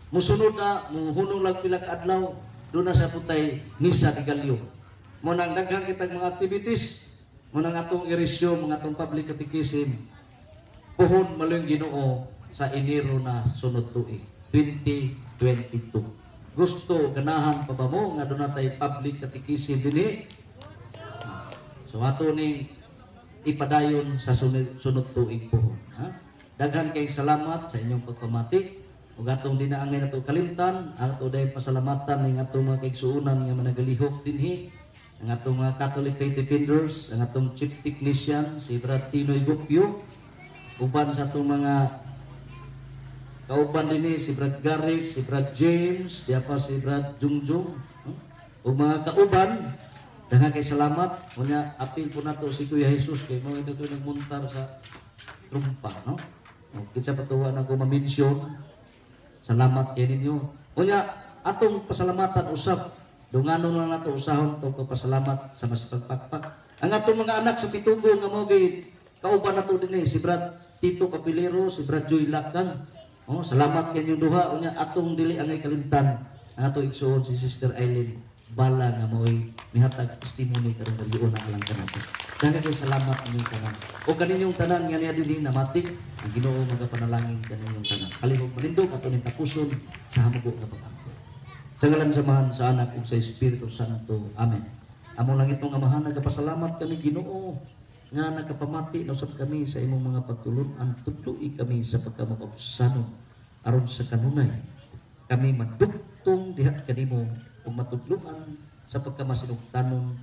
musunod na, muhunong lang pila ka adlaw, doon na sa putay Misa de Gallo. Mo nang daghan kitang mga activities, mo nang atong i-resume mga atong public catechism puhon maluyong Ginoo sa Enero na sunod tuig, 2022. Gusto, ganahan pa ba mo nga doon na tayo public catechism dinhi? So ato ning ipadayon sa sunod tuig puhon. Ha? Daghan kay salamat sa inyong pagpamati. Ug atong dinaangay nato kalimtan, ang ato dahil pasalamatan ning atong mga kaigsuonan nga managalihok dinhi, ang atong mga Catholic Faith Defenders, ang atong chief technician si Brad Tinoy Gupyo, uban sa atong mga kauban dinhi si Brad Garrick, si Brad James, diya pa si Brad Jungjung, no? Ug mga kauban, daghan kay salamat. Unya apil po nato si Kuya Jesus kay mao ito nagmuntar sa trumpa, no? O, kinsa patuwa na ko ma-mention. Salamat kay ninyo. Unya atong pasalamatan usab, dunganon lang nato usahon to pasalamat sa masipagpakpak. Ang atong mga anak sa Pitugo nga mao gay kauban nato dinhi, si Brad Tito Capilero, si Brad Joy Lakan. Oh, salamat kay inyong duha. Unya atong dili angay kalimtan ang atong igsuon si Sister Eileen Bala nga mao'y mihatag testimony karong gabi na alang kanato. Daghan kay salamat inyong tanan. O kaninyong tanan nga niya dinhi namati, ang Ginoo magapanalangin kaninyong tanan. Kalihok manindog, ato ning tapuson sa hamugo nga pag-ampo. Sa ngalan sa Amahan, sa Anak ug sa Espiritu Santo. Amen. Among langitnong Amahan, nagapasalamat kami, Ginoo, nga nakapamati na usab kami sa imong mga pagtulun-an. Tudloi kami sa pagkamakaubsanon aron sa kanunay kami madugtong diha kanimo ug matudloan sa pagkamasinugtanon.